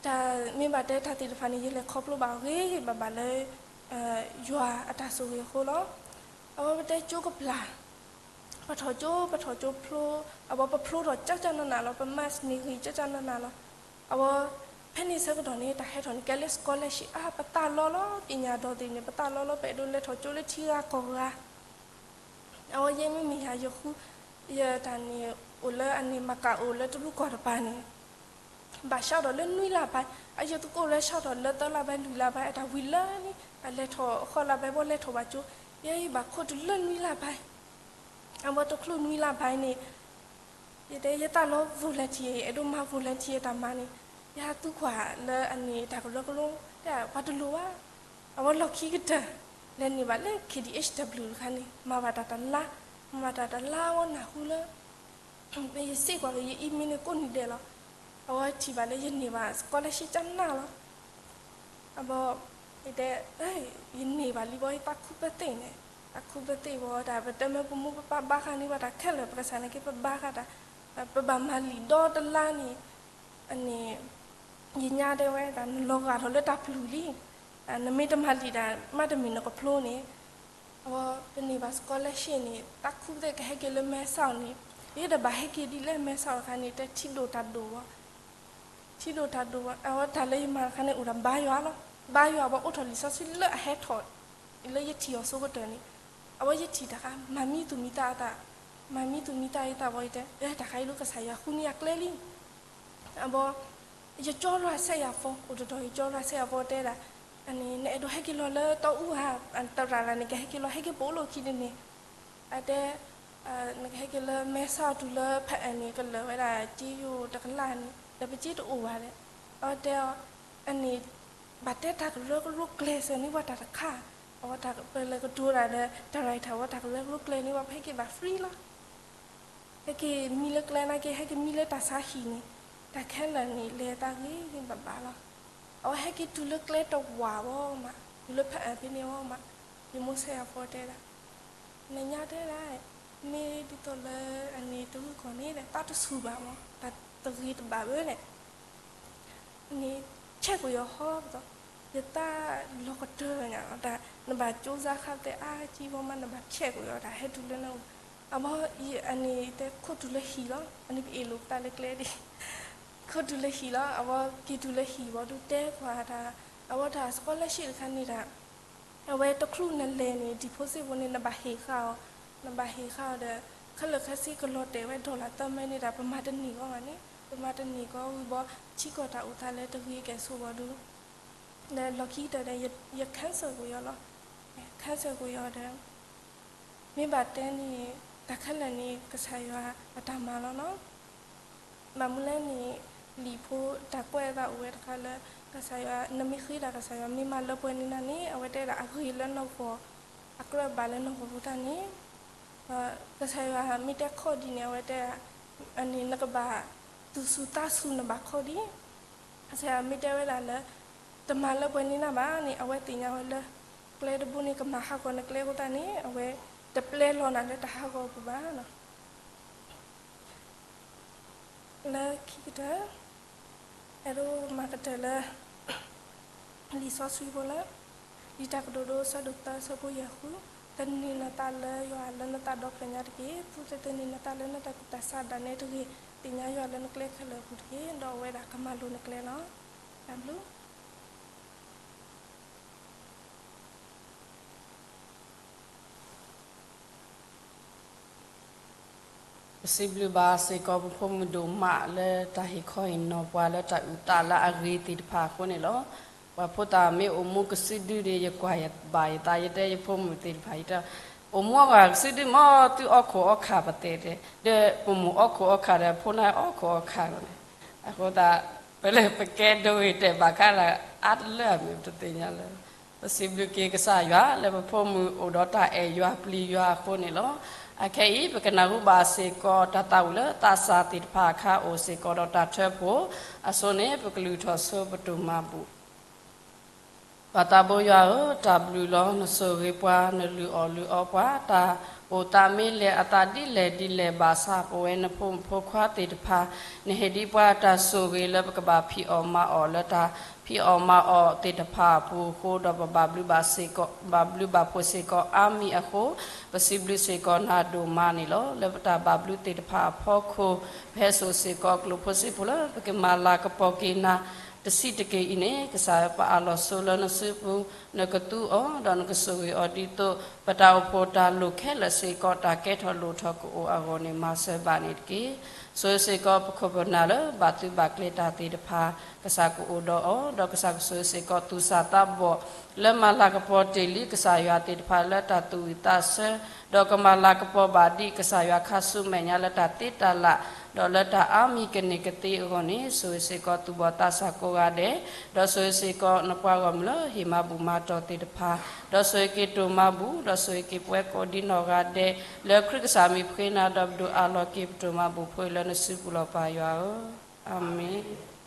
တၢ်မ့ၢ်ဘၣ်တဲတၢ်သ့ၣ်တဖၣ်န့ၣ် ယလဲၤခီဖျိဘၣ်အဂ့ၤဂ့ၤဘၣ်ဘၣ်လၢ ယွၤအတၢ်ဆိၣ်ဂ့ၤအဃိလီၤ. အဝဲပတဲကၠိကပျၢ် ပထီၣ်ကၠိ ပထီၣ်ကၠိဖျိ, အဝဲပဖျိထီၣ်ကၠၢ်ကၠၢ်နးနးလီၤ, ပမၤစၢၤန့ၢ်ဂ့ၤကၠၢ်ကၠၢ်နးနးလီၤ. အဝဲ ဖဲန့ၣ်ဆၢကတီၢ်န့ၣ် တၢ်ဟဲထီၣ်န့ၣ် ကဲလၢ scholarship အါ ပသးလီလီၤ, ပညါဒီးသ့ၣ်န့ၣ် ပသးလီလီၤ, ပအဲၣ်ဒိးလဲၤထီၣ်ကၠိလၢထံဂၤကီၢ်ဂၤ အဝဲယဲမ့မ့ၢ်ယၤယဃု ယတၢ်န့ၣ် အိၣ်လၢအန့ၣ် မၤကၤအိၣ်လၢတရူးကီၢ်တပၤန့ၣ် ဘၣ်ဆှၢထီၣ်လၢနွံလါဘၣ်, အယသကိးလၢဆှၢထီၣ်လၢသၢလါဘၣ် လွံၢ်လါဘၣ် အတၢ်ဝံၤလၢန့ၣ် အလဲၤထီၣ်ဃိးလါဘၣ် ဘၣ်လဲၤထီၣ်ဘၣ်ကၠိ, ယဲအံၤဘၣ်ခိၣ်တုၤလၢနွံလါဘၣ်, အဝဲတချုးနွံလါဘၣ်န့ၣ် ယတဲယသးလီ volunteer အဲၣ်ဒိးမၤ volunteer တၢ်မၤန့ၣ် ယဟးသူကွၢ်လၢအန့ၣ်တၢ်ကရၢကရိ တဲပှၤတလိၣ်ဘၣ်, အဝဲလီၢ်ခံကတၢၢ် လဲၤန့ၢ်ဘၣ်လၢ ခ့ၣ်ဒံၣ် H W တခါန့ၣ် မၤဘၣ်တၢ်တလါ, မၤဘၣ်တၢ်တလါဝဲနၢ်ဟူလၢ ယစံးကွၢ်က့ၤယ email န့ၣ်ကိးနံၤဒဲးလီၤ, အဝဲထံၣ်ဘၣ်လၢယန့ၢ်ဘၣ် scholarship ကနၣ်လီၤ. အဘီ ယတဲ ယန့ၢ်ဘၣ်လံဘီ ယသးခုပသ့ၣ်န့ၣ်, သးခုပသ့ၣ်ဘီတၢ် ပတဲမ့ၢ်ပမိၢ်ပပၢ်ဘါဃာ်န့ၢ်ဘၣ်တၢ်ခဲလၢာ် ပကစၢ်န့ၣ်က့ ပဘါဃာ်တၢ်, ပဘၣ်မၤလံာ်ဒီတလါန့ၣ်, န့ၣ် ယညါတဲဝဲဒၣ် နလီၤဂာ်ထီၣ်လၢတၢ်ပျုၤလံ, နမ့ၢ်တမၤလံာ်တၢ် မ့တမ့ၢ်နကဖျိန့ၣ် အဝဲပန့ၢ်ဘၣ် scholarship န့ၣ် သးခုသ့ၣ်ကဟဲက့ၤလၢမဲဆီးန့ၣ်, ယတဘၣ်ဟဲက့ၤဒ်လၢမဲဆီးတခါန့ၣ် တဲထံဒိၣ်တၢ်ဒိၣ်ဘၣ်, ထံဒိၣ်တၢ်ဒိၣ်ဘၣ်, အဝဲတၢ်လၢယမၤတခါန့ၣ် အိၣ်ဒီးဘါယွၤလီၤ, ဘါယွၤဘၣ်အိးထီၣ်လံာ်စီဆှံလၢအဟဲထီၣ် လၢယထံၣ်အီၤဆိကတၢၢ်န့ၣ်, အဝဲယထံၣ်တၢ်ဃါ မၤမံသူၣ်မံသးအသး, မၤမံသူၣ်မံသးယသးဘၣ်ယတဲ, တၢ်ဃါအံၤလၢကစၢ်ယွၤဃုန့ၢ်အကျဲလံ အဘီ ယကၠီရၤဆဲးယၤဖီ အိၣ်တတီၤ ယကၠီရၤဆဲးယၤဖီတဲဒၣ်, နအဲၣ်ဒိးဟဲက့ၤလီၤလၢတီအူဧါ, သရၣ်တဂၤန့ၣ် ကဟဲက့ၤလီၤ ဟဲက့ၤပိာ်လိာ်ခံန့ၣ်န့ၣ်, အတဲ နကဟဲက့ၤလၢမဲဆီးတုၤလၢဖဲအန့ၣ် ကလၢာ်ဝဲဒၣ် က့ယိၣ်တကလးန့ၣ် ဒီးပက့တအိၣ်ဘၣ်ဒီး, အတဲအီၤ အန့ၣ် ဘၣ်တဲတၢ်ကရၢကရိကျဲးစၢးန့ၢ်ပှၤတၢ်တခါ, အဝဲတၢ်ပလဲၤကတိၤတၢ်ဒီး director ဝဲတၢ်ကရၢကရိကျဲးန့ၢ်ပှၤ ပဟဲက့ၤဘၣ် free လီၤ ဟဲက့ၤမံလၢကျဲနာ်က့ ဟဲက့ၤမံလၢတၢ်ဆါဟံၣ်န့ၣ်, တၢ်ခဲလၢာ်န့ၣ် လဲၤသးဂ့ၤဂ့ၤဘၣ်ဘၣ်လီၤ. အဝဲဟဲက့ၤတုၤလၢကျဲတဝာ်ဝဲမး, တုၤလၢဖဲအဖဲန့ၣ်ဝဲမး, ယမိၢ်ဆဲးယၤဖီတဲဒၣ်, နညါတဲဒၣ်, မ့ၢ်ဒ်သိးလၢအန့ၣ်တရူးကီၢ်န့ၣ် တၢ်တဆူၣ်ဘၣ်မး, တၢ်တဂ့ၤတဘၣ်ဘၣ်န့ၣ် န့ၣ် ဆဲးကွံာ်ယီၤဟီသိး, ယသးလီၤကတၢၢ်ညါ, နဘၣ်ကၠိစါခါသဲးအါကံဘီမး နဘၣ်ဆဲးကွံာ်ယီၤ တၢ်ဟဲတုၤလၢနအိၣ်, အဘီ အန့ၣ်တဲခိၣ်တုၤလၢဟံၣ်လီၤ, အန့ၣ်ပအ့ၣ်လိာ်ပသးလၢကျဲဒံး, ခိၣ်တုၤလၢဟံၣ်လီၤ, အဝဲက့ၤတုၤလၢဟံၣ်ဘီဒုးတဲကွၢ်တၢ်, အဝဲတၢ် scholarship တခါန့ၣ်တၢ် အဝဲတချုးနလဲၤန့ၣ် deposit ဖိန့ၣ် နဘၣ်ဟ့ၣ်ဃာ်အီၤ, နဘၣ်ဟ့ၣ်ဃာ်အီၤဒီး ခဲလၢာ်ခဲဆ့ကလီၤတဲာ်ဝဲ dollar သၢမဲန့ၣ်ဒီး ပမၤတန့ၢ်ကီးဘၣ်န့ၣ်, ပမၤတန့ၢ်ကီးဝံၤဘီ ထံကီၢ်တၢ်အိၣ်သးလၢတဂ့ၤကဲၣ်ဆိးဘီဒုး, ဒီးလီၢ်ခံကတၢၢ်ဒီး ယ cancel ကွံာ်အီၤလီၤ, cancel ကွံာ်အီၤဒီး မ့ၢ်ဘၣ်တဲန့ၣ် တၢ်ခဲလၢာ်န့ၣ် ကစၢ်ယွၤအတၢ်မၤလီၤနီၤ. ဘၣ်မနုၤလဲၣ်န့ၣ် လံာ်ဖိတၢ်ကွဲးအသးအိၣ်ဝဲတခါလၢ ကစၢ်ယွၤ နမ့ၢ်ဃ့တၢ် ကစၢ်ယွၤမ့ၢ်မၤလၢပှဲၤန့ၢ်နၤန့ၣ် အဝဲတဲဒၣ်အဂ့ၤလၢနဂီၢ်, အကြၢးဘၣ်လၢနဂီၢ်ဖိသၣ်န့ၣ် ကစၢ်ယွၤမ့ၢ်တဲခီၣ်ဒ်န့ၣ် အဝဲတဲဒၣ် အန့ၣ်နကဘၣ်သူၣ်ဆူၣ်သးဆူၣ်နဘၣ်ခီၣ်ဒ် ကစၢ်ယွၤမ့ၢ်တဲဝဲဒၣ်လၢ တမၤလၢပှဲၤန့ၢ်နၤဘၣ်န့ၣ် အဝဲသ့ၣ်ညါဝဲလၢ ကျဲတဘိန့ၣ် ကမၤဟးဂီၤနကျဲအဃိသတးန့ၣ် အဝဲတပျဲလီၤနၤလၢတၢ်ဟးဂီၤအပူၤဘၣ်နီၤ. လၢခံကတၢၢ် အဲၣ်ဒိးမၤကတၢၢ်လၢ လံာ်စီဆှံဖိလၢ လံာ်တၢ်ကတိၤဒိ အဆၢဒိၣ်သၢ အဆၢဖိယဲၢ်ဃု, သန့ၤနသးလၢယွၤလၢနသးဒီဖျၢၣ်ညါတက့ၢ်. သုတသန့ၤနသးလၢနတၢ်ကူၣ်တၢ်ဆးဒၣ်နဲတဂ့ၤ, သ့ၣ်ညါယွၤလၢနကျဲခဲလၢာ်အပူၤတက့ၢ်, ဒီးအဝဲဒၣ်ကမၤလိၤနကျဲလီၤ. တၢ်ဘျုး ပစံးဘျုးဘၣ်စ့ၢ်ကီးပဖိမုၣ်ဒိၣ်မးလၢတၢ်ဟ့ၣ်ခီဟ့ၣ်နီၤပှၤလၢတၢ်အုၣ်သးလၢအဂ့ၤသ့ၣ်တဖၣ်အဃိန့ၣ်လီၤ. ပှၤဖိသၣ်မ့ၢ်အိၣ်မူကစုဒုဒီး ယကွၢ်ယဘၣ်ယသး ယတဲယဖိမုၣ်သ့ၣ်တဖၣ် ယတဲ အိၣ်မူအဂၤကစုဒုမး သုအီၣ်ခိၣ်အီၣ်ခၣ်ပတဲတဲ, ဒီးပမိၢ်အီၣ်ခိၣ်အီၣ်ခၣ်ဒီး ဖိနၢ်အီၣ်ခိၣ်အီၣ်ခၣ်လီၤန့ၣ်, အဃိသတး ပလၢပကဲဒိဂ့ၤတဲာ်ဘၣ်ခါလၢ အါတလၢအမ့ၢ်ပတသ့ၣ်ညါလၢ ပစံးဘျုးက့ၤကစၢ်ယွၤလၢပဖိမုၣ်အိၣ်ဒီးတၢ်အဲၣ်ယွၤပျံၤယွၤအဃိန့ၣ်လီၤ. အခဲအံၤ ပကနၢ်ဟူဘၣ်စ့ၢ်ကီးတၢ်သးဝံၣ်လၢသးစၢ်သ့ၣ်တဖၣ်အခါအိၣ်စ့ၢ်ကီးဒီးတၢ်ထၢဖှိၣ်အစိၤန့ၣ် ပကလုၢ်ထီၣ်ဆိပတိၢ်မၤဘူၣ် ပၢ်သးဘိယွၤဧၢ, တၢ်ဘျုးလီၤ. နဆိၣ်ဂ့ၤပှၤ, နလုၢ်အီၣ်လုၢ်အီပှၤ, တၢ်အိၣ်သးမ့ၢ်လဲၢ်အသးဒ်လဲၣ်ဒ်လဲၣ်ဘၣ်ဆၣ် ပဝဲနဖိမုၣ်ဖိခွါသ့ၣ်တဖၣ် နဟ့ၣ်ဒံးပှၤတၢ်ဆိၣ်ဂ့ၤလၢပကဘၣ်ဖံးအီၣ်မၤအီၣ် လၢတၢ်ဖံးအီၣ်မၤအီၣ်သ့ၣ်တဖၣ်အပူၤအဃိ ဒီးပဘၣ်ဘျုးဘၣ်စ့ၢ်ကီး, ဘၣ်ဘျုးဘၣ်ဖှိၣ်စ့ၢ်ကီးအါမံၤအဃိ ပစံးဘျုးစ့ၢ်ကီးနၤဒိၣ်မးန့ၣ်လီၤ. လၢပတၢ်ဘၣ်ဘျုးသ့ၣ်တဖၣ်အဖီခိၣ် ပဟဲစိာ်စ့ၢ်ကီးကျိၣ်ဖိစ့ဖိလၢ ပကမၤလၤကပီၤက့ၤနၤ တဆံးတက့ၢ်အံၤန့ၣ် ကစၢ်ယွၤပအၢၣ်လီၤဆိလၢနစုပူၤ နကသူအီၤ ဒီးနကဆိၣ်ဂ့ၤအီၤဒ်သိး ပတၢ်အိၣ်ဖှိၣ်တၢ်လိၣ်ခဲလၢာ်စ့ၢ်ကီး တၢ်ကဲထီၣ်လိၣ်ထီၣ်ကအိၣ်အဂီၢ်န့ၣ် မၤစၢၤဘၣ်န့ၣ်တက့ၢ်. ဆိၣ်ဂ့ၤစ့ၢ်ကီးပခိၣ်ပနၢ်လၢ ဘၣ်သုးဘၣ်ကျဲၤတၢ်သ့ၣ်တဖၣ် ကစၢ်ကအိၣ်ဒီးအီၤ ဒီးကစၢ်ကဆိၣ်ဂ့ၤစ့ၢ်ကီးသူၣ်စၢ်သးဘီၣ် လၢမၤလၤကပီၤတ့ၢ်လံကစၢ်ယွၤသ့ၣ်တဖၣ်လၢတၢ်သူၣ်ဝံၣ်သးဆၢ ဒီးကမၤလၤကပီၤဘၣ်ဒံးကစၢ်ယွၤခါဆူမဲာ်ညါလၢတၢ်သ့တၢ်လၢ် ဒီးလၢတၢ်အါမံၤကန့ၢ်ကသ့အဂီၢ်န့ၣ် ဆိၣ်ဂ့ၤစ့ၢ်ကီးသူၣ်ဘီၣ်သးစၢ်ကိးဂၤဒဲး, ဒီးဆိၣ်ဂ့ၤစ့ၢ်ကီးနပှၤဂီၢ်မုၢ်လၢဟ့ၣ်မၤဘူၣ်မၤတီၢ်သ့ၣ်တဖၣ်, ဒီးဆိၣ်ဂ့ၤက့ၤတိၢ်မၤဘူၣ်, ဒီးဆိၣ်ဂ့ၤက့ၤပဝဲကိးဒံနီၢ်ဂၤဒဲး, လၢခရံာ်ကစၢ်မံၤပဃ့နၤဒီးပဒိၣ်အၢၣ်လီၤက့ၤပတိၢ်မၤဘူၣ်ဖိလၢနစုပူၤလီၤပၢ်ယွၤဧၢ, အၤမ့ၣ်.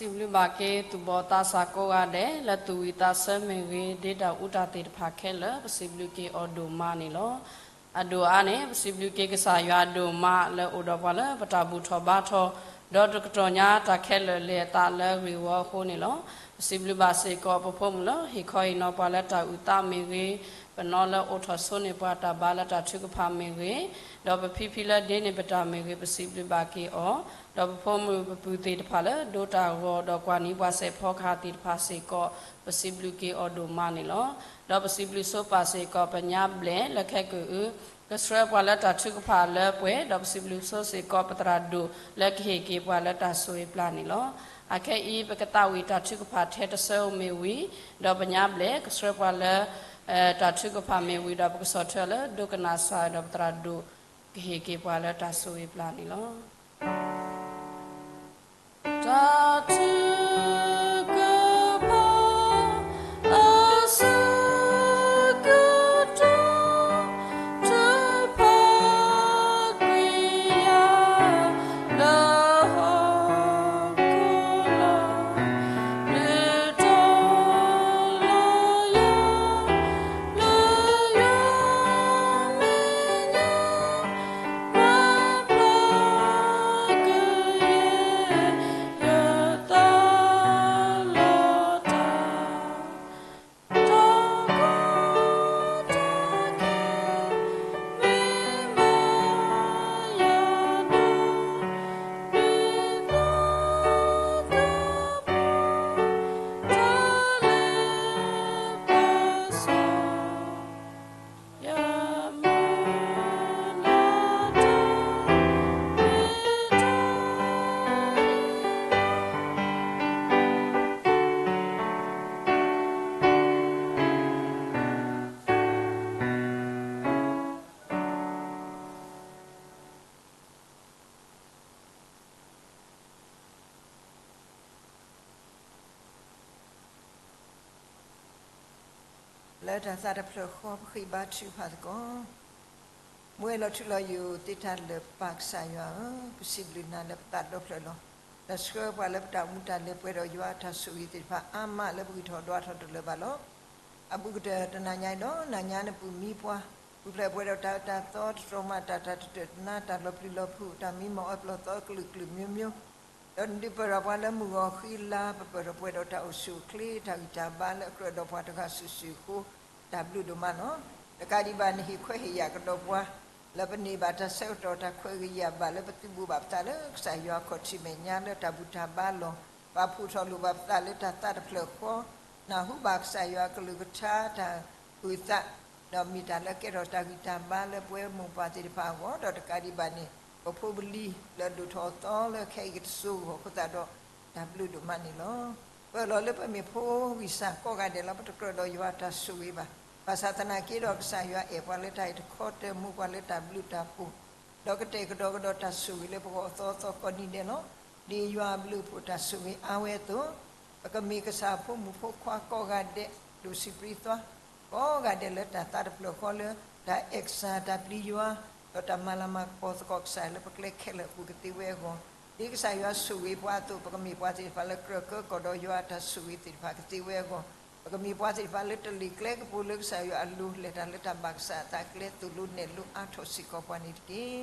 စံးဘျုးဘၣ်က့ၤသူၣ်ဘီၣ်သးစၢ်ကိးဂၤဒဲး လၢသူၣ်ဝံၣ်သးဆၢမ့ၢ်ဂ့ၤ, ဒ့တၢ်အူတၢ်သ့ၣ်တဖၣ်ခဲလၢာ် ပစံးဘျုးက့ၤအီၤဒိၣ်မးန့ၣ်လီၤ. အဒိၣ်အါန့ၣ် ပစံးဘျုးက့ၤကစၢ်ယွၤဒိၣ်မး လၢအိၣ်ဒီးပှၤလၢပတၢ်ဘူၣ်ထီၣ်ဘါထီၣ်, ဒီးတကတီၢ်ညါတၢ်ခဲလၢာ်လဲၤအသးလၢဂ့ၢ်ဝီအဃိန့ၣ်လီၤ. ပစံးဘျုးဘၣ်စ့ၢ်ကီး ပဖိမုၣ်လၢဟ့ၣ်ခီဟ့ၣ်နီၤပှၤလၢတၢ်အုၣ်သးမ့ၢ်ဂ့ၤ, ပနီၢ်လၢအိးထီၣ်ဆိန့ၢ်ပှၤတၢ်ဘါလၢတၢ်ထုကဖၣ်မ့ၢ်ဂ့ၤ, ဒီးပဖံဖံလၢဒ့န့ၢ်ပတၢ်မ့ၢ်ဂ့ၤ, ပစံးဘျုးဘၣ်က့ၤအီၤ, ဒီးပဖိမုၣ်ပပုၢ်သ့ၣ်တဖၣ်လၢဒိတၢ်ဂီၤ ဒီးကွၢ်နံၤပှၤစဲးဖီကဟၣ်သ့ၣ်တဖၣ်စ့ၢ်ကီး ပစံးဘျုးက့ၤအီၤဒိၣ်မးန့ၣ်လီၤ. ဒီးပစံးဘျုးဆိပာ်စ့ၢ်ကီး ပညါဘျဲၣ်လၢခဲကိာ်အု ကဆှၢပှၤလၢတၢ်ထုကဖၣ်လၢပှဲၤ, ဒီးပစံးဘျုးဆိစ့ၢ်ကီး ပသရၣ်ဒိၣ်လၢကဟ့ၣ်က့ၤပှၤလၢတၢ်ဆိၣ်ဂ့ၤပျၢ်န့ၣ်လီၤ. အခဲအံၤ ပကသးဝံၣ်တၢ်ထုကဖၣ်ထဲတဆၢဧိၤမ့ၢ်ဝံၤ, ဒီးပညါဘျဲၣ်ကဆှၢပှၤလၢ တၢ်ထုကဖၣ်မ့ၢ်ဝံၤဒီး ပကဆီၣ်ထွဲလၢဒိကနၣ်စၢ်ဒီးပသရၣ်ဒိၣ် ကဟ့ၣ်က့ၤပှၤလၢတၢ်ဆိၣ်ဂ့ၤပျၢ်န့ၣ်လီၤ. တၢ်ထုကဖၣ် အဆၢကတီၢ် ထုကဖၣ်ကွံာ်ယၤ လၢဟီၣ်ခိၣ်လာ် ဒုးတီၤလီၤယၤ လၢယွၤမဲာ်ညါ ပျၢ်ပျၢ်ကယဲၢ် ယသးလီၤတၢ် တၢ်ကီတၢ်ခဲ မ့ၢ်မၤယၤနီၢ် ဒ်သိးကပီၤ တၢ်လဲၤပၢဆှၢ ယမၤနၢၤတၢ် မ့ၢ်တၢ် လၢတၢ်သးတဖျၢၣ်ဃီ ပဃ့ဘါထုကဖၣ်သကိး. မူဝဲလီၤထူလီၤယိာ်သ့တၢ်လၢာ်ပၢ်ကစၢ်ယွၤဧၢ, ပစံးဘျုးနၤလၢပသးဒီဖျၢၣ်လီၤ. ဒီးဆှၢပှၤလၢပတၢ်မူတၢ်လဲၤပှဲၤဒီးယွၤအတၢ်ဆိၣ်ဂ့ၤသ့ၣ်တဖၣ်အါမးလၢပဂံၢ်ထီၣ်ဒွးထီၣ်တလၢာ်ဘၣ်လီၤ. အဘူးကတၢၢ်တနၤညါအံၤဒီး နၤညါနပူၤမံပှၤ, ပူၤဖျဲးပှဲၤဒီးတၢ်အၢတၢ်သီ တတြီမးတၢ်တၢ်တတၢၢ်တနါ တၢ်လီၤပျံၤလီၤဖုး တၢ်မံမီၢ်အၢပျီသီအကလုာ်ကလုာ်မျိုးမျိုး ဒီးနဒုးပၢၢ်ထီၣ်ပှၤလၢမုၢ်ဂီၤဃံလၤ ပပၢၢ်ထီၣ်ပှဲၤဒီးတၢ်အိၣ်ဆူၣ်အိၣ်ချ့ တၢ်ဂံၢ်တၢ်ဘါလၢအကြၢးဒီးပှၤတဂၤစုာ်စုာ်အဃိ တၢ်ဘျုးဒိၣ်မးလီၤ. တကးဒံးဘၣ် နဟ့ၣ်ခွဲးဟ့ၣ်ယာ်ကဒီးပှၤ လၢပန့ၢ်ဘၣ်တၢ်ဆၢကတီၢ် တၢ်ခွဲးဂ့ၤယာ်ဘၣ်လၢပသုးဘူးဘၣ်ပသးလၢကစၢ်ယွၤခီၣ်ထံးမဲာ်ညါလၢတၢ်ဘူၣ်တၢ်ဘါလီၢ် ပာ်ဖှိၣ်ထီၣ်လိာ်ဘၣ်ပသးလၢတၢ်သးတဖျၢၣ်ဃီ နၢ်ဟူဘၣ်ကစၢ်ယွၤအကလုၢ်ကထါတၢ်အုၣ်သး ဒီးမ့ၢ်တၢ်လၢကဲထီၣ်တၢ်ဂံၢ်တၢ်ဘါလၢပဝဲမိၢ်ပၢ်သ့ၣ်တဖၣ်အဂီၢ် ဒီးတကးဒံးဘၣ်န့ၣ် ပဖိပလံၤလၢအဒိၣ်ထီၣ်အသီလၢခဲအံၤကတစိၤအဂီၢ်အဃိသတးဒီး တၢ်ဘျုးဒိၣ်မးန့ၣ်လီၤ. ပအၢၣ်လီၤလၢပမ့ၢ်ဖိဂံၢ်စၢ်ကိးဂၤဒဲးလီၤ. ပတကြၢးဒီးယွၤအတၢ်ဆိၣ်ဂ့ၤဘၣ်. ဘၣ်ဆၣ်သနာ်က့ဒီး ကစၢ်ယွၤအဲၣ်ပှၤလၢတၢ်အဲၣ်တခီ တၢ်မူပှၤလၢတၢ်ဘျုးတၢ်ဖှိၣ် ဒီးကတဲာ်ကတီၤကဒီးတၢ်ဆိၣ်ဂ့ၤလၢပဂီၢ်အသီအသီကိးနံၤဒဲးလီၤ. ဒ်ယွၤအဘျုးအဖှိၣ်တၢ်ဆိၣ်ဂ့ၤအါဝဲအသိး ပကမ့ၢ်ကစၢ်အဖိမုၣ်ဖိခွါကိးဂၤဒဲး ဒိၣ်ဆံးပြံသွါ ကိးဂၤဒဲးလၢတၢ်သးတဖျၢၣ်ဃီလၢ တၢ်အဲၣ်ကစၢ်တၢ်ပျံၤယွၤ ဒီးတၢ်မၤလၤမၤကပီၤသကိးကစၢ်လၢပကျဲခဲလၢာ်အပူၤကသ့ဝဲအဂီၢ်, ဒ်ကစၢ်ယွၤဆိၣ်ဂ့ၤပှၤအသိး ပကမ့ၢ်ပှၤသ့ၣ်တဖၣ်လၢကြၢးကၢကီၢ်ဒီးယွၤအတၢ်ဆိၣ်ဂ့ၤသ့ၣ်တဖၣ်ကသ့ဝဲအဂီၢ်, ပကမ့ၢ်ပှၤသ့ၣ်တဖၣ်လၢတလ့ၣ်ကျဲကပူၤလၢကစၢ်ယွၤအလိၤ လဲၤတၢ်လၢတၢ်ဘၣ်ကစၢ်အသးကျဲ သိၣ်လိနဲၣ်လိအါထီၣ်စ့ၢ်ကီးပှၤန့ၣ်တက့ၢ်.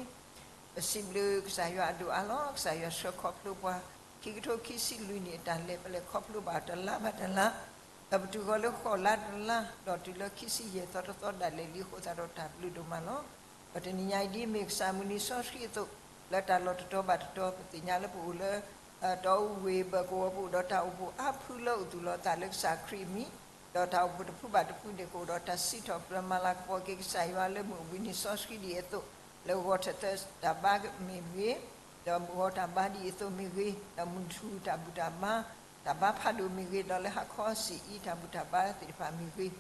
ပစံးဘျုးကစၢ်ယွၤအဒိၣ်အါလီၤ. ကစၢ်ယွၤဆှၢခီဖျိပှၤ ခံကထိခံဆံလွံၢ်နံၣ်အတၢ်လဲၤ ပလဲၤခီဖျိဘၣ်တလါဘၣ်တလါ, ဒီးပတုၤဃီၤလၢဃိးလါတလါ ဒီးတုၤလၢခံဆံယဲၢ်သီတသီဒၣ်လဲာ်လံအဃိသတးဒီးတၢ်ဘျုးဒိၣ်မးလီၤ. ဒီးတနံၤညါအံၤ ဒ်မ့ၢ်ကစၢ်မုၢ်နံၤစီဆှံအသိး လၢတၢ်လီၢ်တတီၤဘၣ်တတီၤ ပသ့ၣ်ညါလၢပအိၣ်လၢ တီအူဝ့ၢ်ဘၢၣ်ကဝီၤပူၤ ဒီးတၢ်အိၣ်ဖှိၣ်အါဖုလၢအိၣ်သူၣ်လီၤသးလၢကစၢ်ခရံာ်အမံၤ, ဒီးတၢ်အိၣ်ဖှိၣ်တဖုဘၣ်တဖုန့ၣ် ကအိၣ်ဒီးတၢ်စံးထီၣ်ပတြၢၤမၤလၤကပီၤက့ၤကစၢ်ယွၤလၢမုၢ်အိၣ်ဘှံးနံၤစီဆှံဒ်အံၤအသိး, လၢဂီၤထၢၣ်သၢတၢ်ဘါမ့ၢ်ဂ့ၤ, ဒီးမုၢ်ဂီၤတၢ်ဘါဒ်အံၤအသိးမ့ၢ်ဂ့ၤ, ဒီးမုၢ်ထူၣ်တၢ်ဘူၣ်တၢ်ဘါ, တၢ်ဘါဖးဒိၣ်မ့ၢ်ဂ့ၤ, ဒီးလၢဟါခီဆံးအံၤတၢ်ဘူၣ်တၢ်ဘါသ့ၣ်တဖၣ်မ့ၢ်ဂ့ၤ,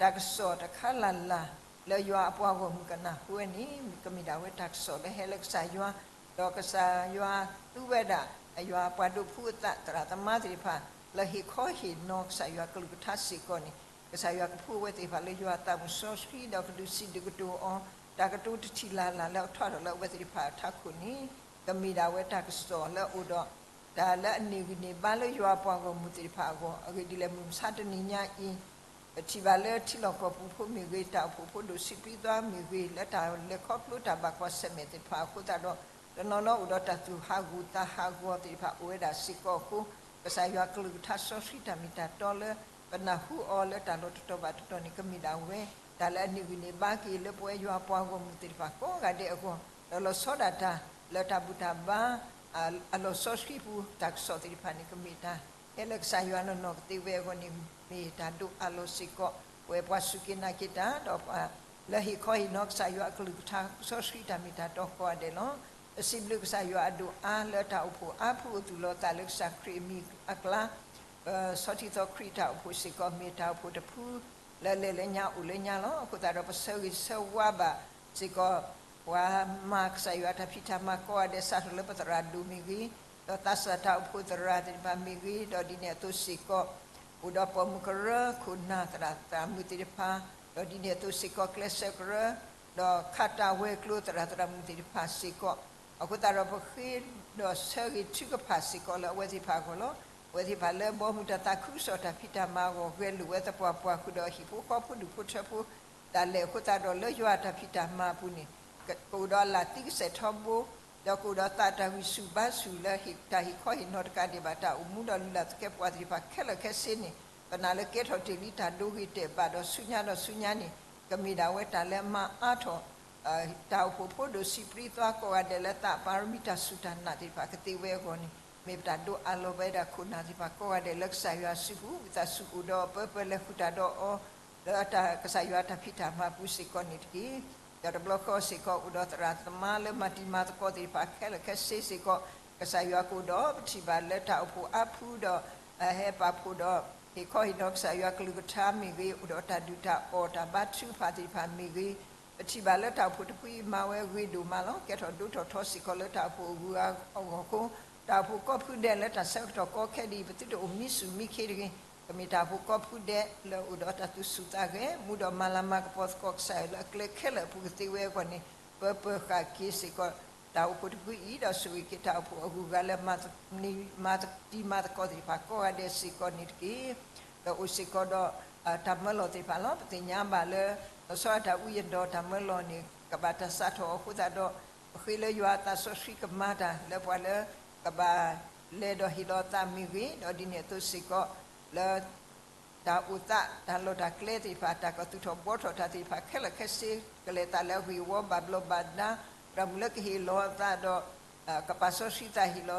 တၢ်ကစီၣ်တခါလၢ်လၢ် လၢယွၤအပှၤဂီၢ်မုၢ်ကနၢ်ဟူဝဲန့ၣ် ကမ့ၢ်ဒၣ်ဝဲတၢ်ကစီၣ်လၢဟဲလၢကစၢ်ယွၤ, ဒီးကစၢ်ယွၤသူဝဲဒၣ် အယွၤအပှၤဒိးဖုအသး သရၣ်သမါသ့ၣ်တဖၣ် လၢဟ့ၣ်ခီဟ့ၣ်နီၤကစၢ်ယွၤကလုၢ်ကထါစ့ၢ်ကီးန့ၣ် ကစၢ်ယွၤကဖှူအဝဲသ့ၣ်တဖၣ်လၢယွၤအသးမုၢ်စီဆှံ ဒီးကဒုးစံးဒုးကတိၤအီၤ, တၢ်ကတိၤတထံၣ်လၢ်လၢ်လၢအထွဲထီၣ်လၢအဝဲသ့ၣ်တဖၣ်အထးခိၣ်န့ၣ် ကမ့ၢ်ဒၣ်ဝဲတၢ်ကစီၣ်လၢအအိၣ်ဒီး တၢ်လၢအန့ၢ်ဂံၢ်န့ၢ်ဘါလၢယွၤအပှၤဂီၢ်မုၢ်သ့ၣ်တဖၣ်အဂီၢ်, အဂ့ၢ်ဒ်လဲၣ်, မုၢ်မဆါတနံၤညါအံၤ ပထံၣ်ဘၣ်လၢထံလီၢ်ကီၢ်ပူၤဖိမ့ၢ်ဂ့ၤ, တၢ်အိၣ်ဖှိၣ်ဖိဒိၣ်စံးပျံသးမ့ၢ်ဂ့ၤ, လၢတၢ်လဲၤခီဖျိတၢ်ဘၣ်ကွၢ်ဆၢၣ်မဲာ်သ့ၣ်တဖၣ်အဃိသတးဒီး, တနီၤနီၤအိၣ်ဒီးတၢ်သူၣ်ဟးဂူာ်သးဟးဂီၤသ့ၣ်တဖၣ်အိၣ်ဝဲဒၣ်စ့ၢ်ကီးအဃိ, ကစၢ်ယွၤကလုၢ်ကထါစီဆှံတၢ်မ့ၢ်တၢ်တီလၢ ပနၢ်ဟူအီၤလၢတၢ်လီၢ်တတီၤဘၣ်တတီၤန့ၣ် ကမ့ၢ်ဒၣ်ဝဲ တၢ်လၢအန့ၢ်ဂံၢ်န့ၢ်ဘါက့ၤလၢပဝဲယွၤအပှၤဂီၢ်မုၢ်သ့ၣ်တဖၣ်ကိးဂၤဒဲးအဂီၢ်, ဒီးလီၤဆီဒၣ်တၢ်လၢတၢ်ဘူၣ်တၢ်ဘါ အလီၢ်စီဆှံပူၤ တၢ်ကစီၣ်သ့ၣ်တဖၣ်န့ၣ် ကမ့ၢ်တၢ်ဟဲလၢကစၢ်ယွၤနီၢ်နီၢ်ကသ့ဝဲအဂီၢ်န့ၣ် မ့ၢ်တၢ်ဒိးအးလီၤစ့ၢ်ကီး ပဝဲပှၤစူၢ်က့ၤနာ်က့ၤတၢ် ဒီးပှၤလၢဟ့ၣ်ခီဟ့ၣ်နီၤကစၢ်ယွၤအကလုၢ်ကထါစီဆှံတၢ်မ့ၢ်တၢ်တီကိးဂၤဒဲးလီၤ. ပစံးဘျုးကစၢ်ယွၤအဒိၣ်အါလၢတၢ်အိၣ်ဖှိၣ်အါဖုၣ်အိၣ်သူၣ်လီၤသးလၢကစၢ်ခရံာ်အမံၤအကျါ ပဆီထံသီခရံာ်တၢ်အိၣ်ဖှိၣ်စ့ၢ်ကီး မ့ၢ်တၢ်အိၣ်ဖှိၣ်တဖု လၢလဲၤလၢညါအိၣ်လၢညါလီၤ. အဃိသတးဒီး ပဆၢဂ့ၤဆၢဝါဘၣ်စ့ၢ်ကီး ပှၤမၤကစၢ်ယွၤတၢ်ဖံးတၢ်မၤကိးဂၤဒဲး စးထီၣ်လၢပသရၣ်ဒိၣ်မ့ၢ်ဂ့ၤ, ဒီးသးစၢ်တၢ်အိၣ်ဖှိၣ်သရၣ်သ့ၣ်တဖၣ်မ့ၢ်ဂ့ၤ, ဒီးဒ်န့ၣ်အသိးစ့ၢ်ကီး အိၣ်ဒီးပိာ်မုၣ်ကရၢ ခိၣ်နၢ်သရၣ်သရၣ်မုၣ်သ့ၣ်တဖၣ်, ဒီးဒ်န့ၣ်အသိးစ့ၢ်ကီး ကျဲးစၢးကရၢ ဒီးခးတၢ်ဝဲၤကျိၤသရၣ်သရၣ်မုၣ်သ့ၣ်တဖၣ်စ့ၢ်ကီး, အဃိသတးဒီး ပဃ့ဒီးဆၢဂ့ၤထုကဖၣ်စ့ၢ်ကီးလၢအဝဲသ့ၣ်တဖၣ်အဂီၢ်လီၤ. အဝဲသ့ၣ်တဖၣ်လၢဘီမုၢ်တၢ်သးခုကစီၣ်တၢ်ဖံးတၢ်မၤအဂီၢ် ဂဲၤလိာ်ဝဲသပှၢ်ပှၢ်ဃုာ်ဒီးဟံၣ်ဖိဃီဖိဒူၣ်ဖိထၢဖိ ဒၣ်လဲာ်အဃိသတးဒီး လၢယွၤအတၢ်ဖံးတၢ်မၤအပူၤန့ၣ် ကအိၣ်ဒီးလၢသံကစဲးထီဘိ, ဒီးကအိၣ်ဒီးသးတၢ်ဂံၢ်ဆူၣ်ဘါဆူၣ်လၢတၢ်ဟ့ၣ်ခီဟ့ၣ်နီၤတကးဒံးဘၣ် တၢ်အိၣ်မူဒီးလုၢ်လၢ်သကဲးပဝးသ့ၣ်တဖၣ်ခဲလၢာ်ခဲဆ့န့ၣ် ပနာ်လၢကဲထီၣ်တ့ၢ်လံတၢ်ဒိဂ့ၤတဲာ်ဘၣ်ဒီးဆူညါဒီးဆူညါန့ၣ် ကမ့ၢ်ဒၣ်ဝဲတၢ်လၢမၤအါထီၣ် တၢ်အိၣ်ဖှိၣ်ဖိဒိၣ်စံးပျံသးကိးဂၤဒဲးလၢသးပၢ်ရမံတၢ်စူၢ်တၢ်နာ်သ့ၣ်တဖၣ်ကသ့ဝဲအဂီၢ်န့ၣ် မ့ၢ်ပတၢ်ဒိးအးလီၤဝဲဒၣ်ခိၣ်နၢ်သ့ၣ်တဖၣ်ကိးဂၤဒဲးလၢကစၢ်ယွၤစုပူၤ ဝံသးစူၤအိၣ်ဒီးအပၢပၢလဲၤဃုာ်တၢ်ဒီးအီၤ လၢတၢ်ကစၢ်ယွၤတၢ်ဖံးတၢ်မၤပူၤစ့ၢ်ကီးန့ၣ်တက့ၢ်. ဒီးတဘျီဃီစ့ၢ်ကီး အိၣ်ဒီးသရၣ်သမါလၢမၤတံၤမၤသကိးသ့ၣ်တဖၣ်ခဲလၢာ်ခဲဆ့စ့ၢ်ကီး ကစၢ်ယွၤကအိၣ်ဒီးပထံၣ်ဘၣ်လၢတၢ်အိၣ်ဖှိၣ်အါဖုဒီး ဟဲပာ်ဖှိၣ်ဒီး ဟ့ၣ်ခီဟ့ၣ်နီၤကစၢ်ယွၤကလုၢ်ကထါမ့ၢ်ဂ့ၤ, အိၣ်ဒီးတၢ်ဒုၣ်တၢ်အီၣ်တၢ်ဘါထုကဖၣ်သ့ၣ်တဖၣ်မ့ၢ်ဂ့ၤ, ပထံၣ်ဘၣ်လၢတၢ်အိၣ်ဖှိၣ်တဖုအံၤမၤဝဲဂ့ၤဒိၣ်မးလီၤ. ကဲထီၣ်ဒိထီၣ်ထီစ့ၢ်ကီးလၢတၢ်အိၣ်ဖှိၣ်အဂုၤအဂၤအဂီၢ်အဃိ, တၢ်အိၣ်ဖှိၣ်ကိးဖုဒဲးလၢတၢ်ဆၢကတီၢ်ကီခဲဒ်အံၤ ပသုတအိၣ်မံဆူၣ်မံခ့တဂ့ၤ, ကမ့ၢ်တၢ်အိၣ်ဖှိၣ်ကိးဖုဒဲးလၢအိၣ်ဒီးတၢ်သူၣ်ဆူၣ်သးဂဲၤ မူဒီးမၤလၤမၤကပီၤသကိးကစၢ်ယွၤလၢအကျဲခဲလၢာ်အပူၤကသ့ဝဲအဂီၢ်န့ၣ် ပၢပၢဃာ်က့ၤစ့ၢ်ကီး တၢ်အိၣ်ဖှိၣ်တဖုအံၤ ဒီးဆိၣ်ဂ့ၤက့ၤတၢ်အိၣ်ဖှိၣ်အဂုၤအဂၤလၢ မၤတံၤမၤသကိးသ့ၣ်တဖၣ်ကိးဂၤဒဲးစ့ၢ်ကီးန့ၣ်တက့ၢ်. ဒီးအိၣ်စ့ၢ်ကီးဒီး တၢ်မၢလီၤသ့ၣ်တဖၣ်လီၤ. ပသ့ၣ်ညါဘၣ်လၢ လီၤဆီဒၣ်တၢ်အူယဒီးတၢ်မၢလီၤန့ၣ် ကဘၣ်တၢ်စးထီၣ်အဃိသတးဒီး ပဃ့လၢယွၤအသးစီဆှံကမၤတၢ်လၢပှၤလၢ ကဘၣ်လဲၤဒီးဟ့ၣ်လီၤအသးမ့ၢ်ဂ့ၤ, ဒီးဒ်န့ၣ်အသိးစ့ၢ်ကီး လၢ တၢ်အိၣ်သး တၢ်လီၢ်တၢ်ကျဲသ့ၣ်တဖၣ် တၢ်ကသူၣ်ထီၣ်ဘှီထီၣ်တၢ်သ့ၣ်တဖၣ်ခဲလၢာ်ခဲဆ့ ကလဲၤသးလၢအဂ့ၢ်အဝီဘၣ်ဘျီးဘၣ်ဒါ, သရၣ်မုၣ်လၢကဟ့ၣ်လီၤအသးဒီး ကပာ်စီဆှံသးဟ့ၣ်လီၤ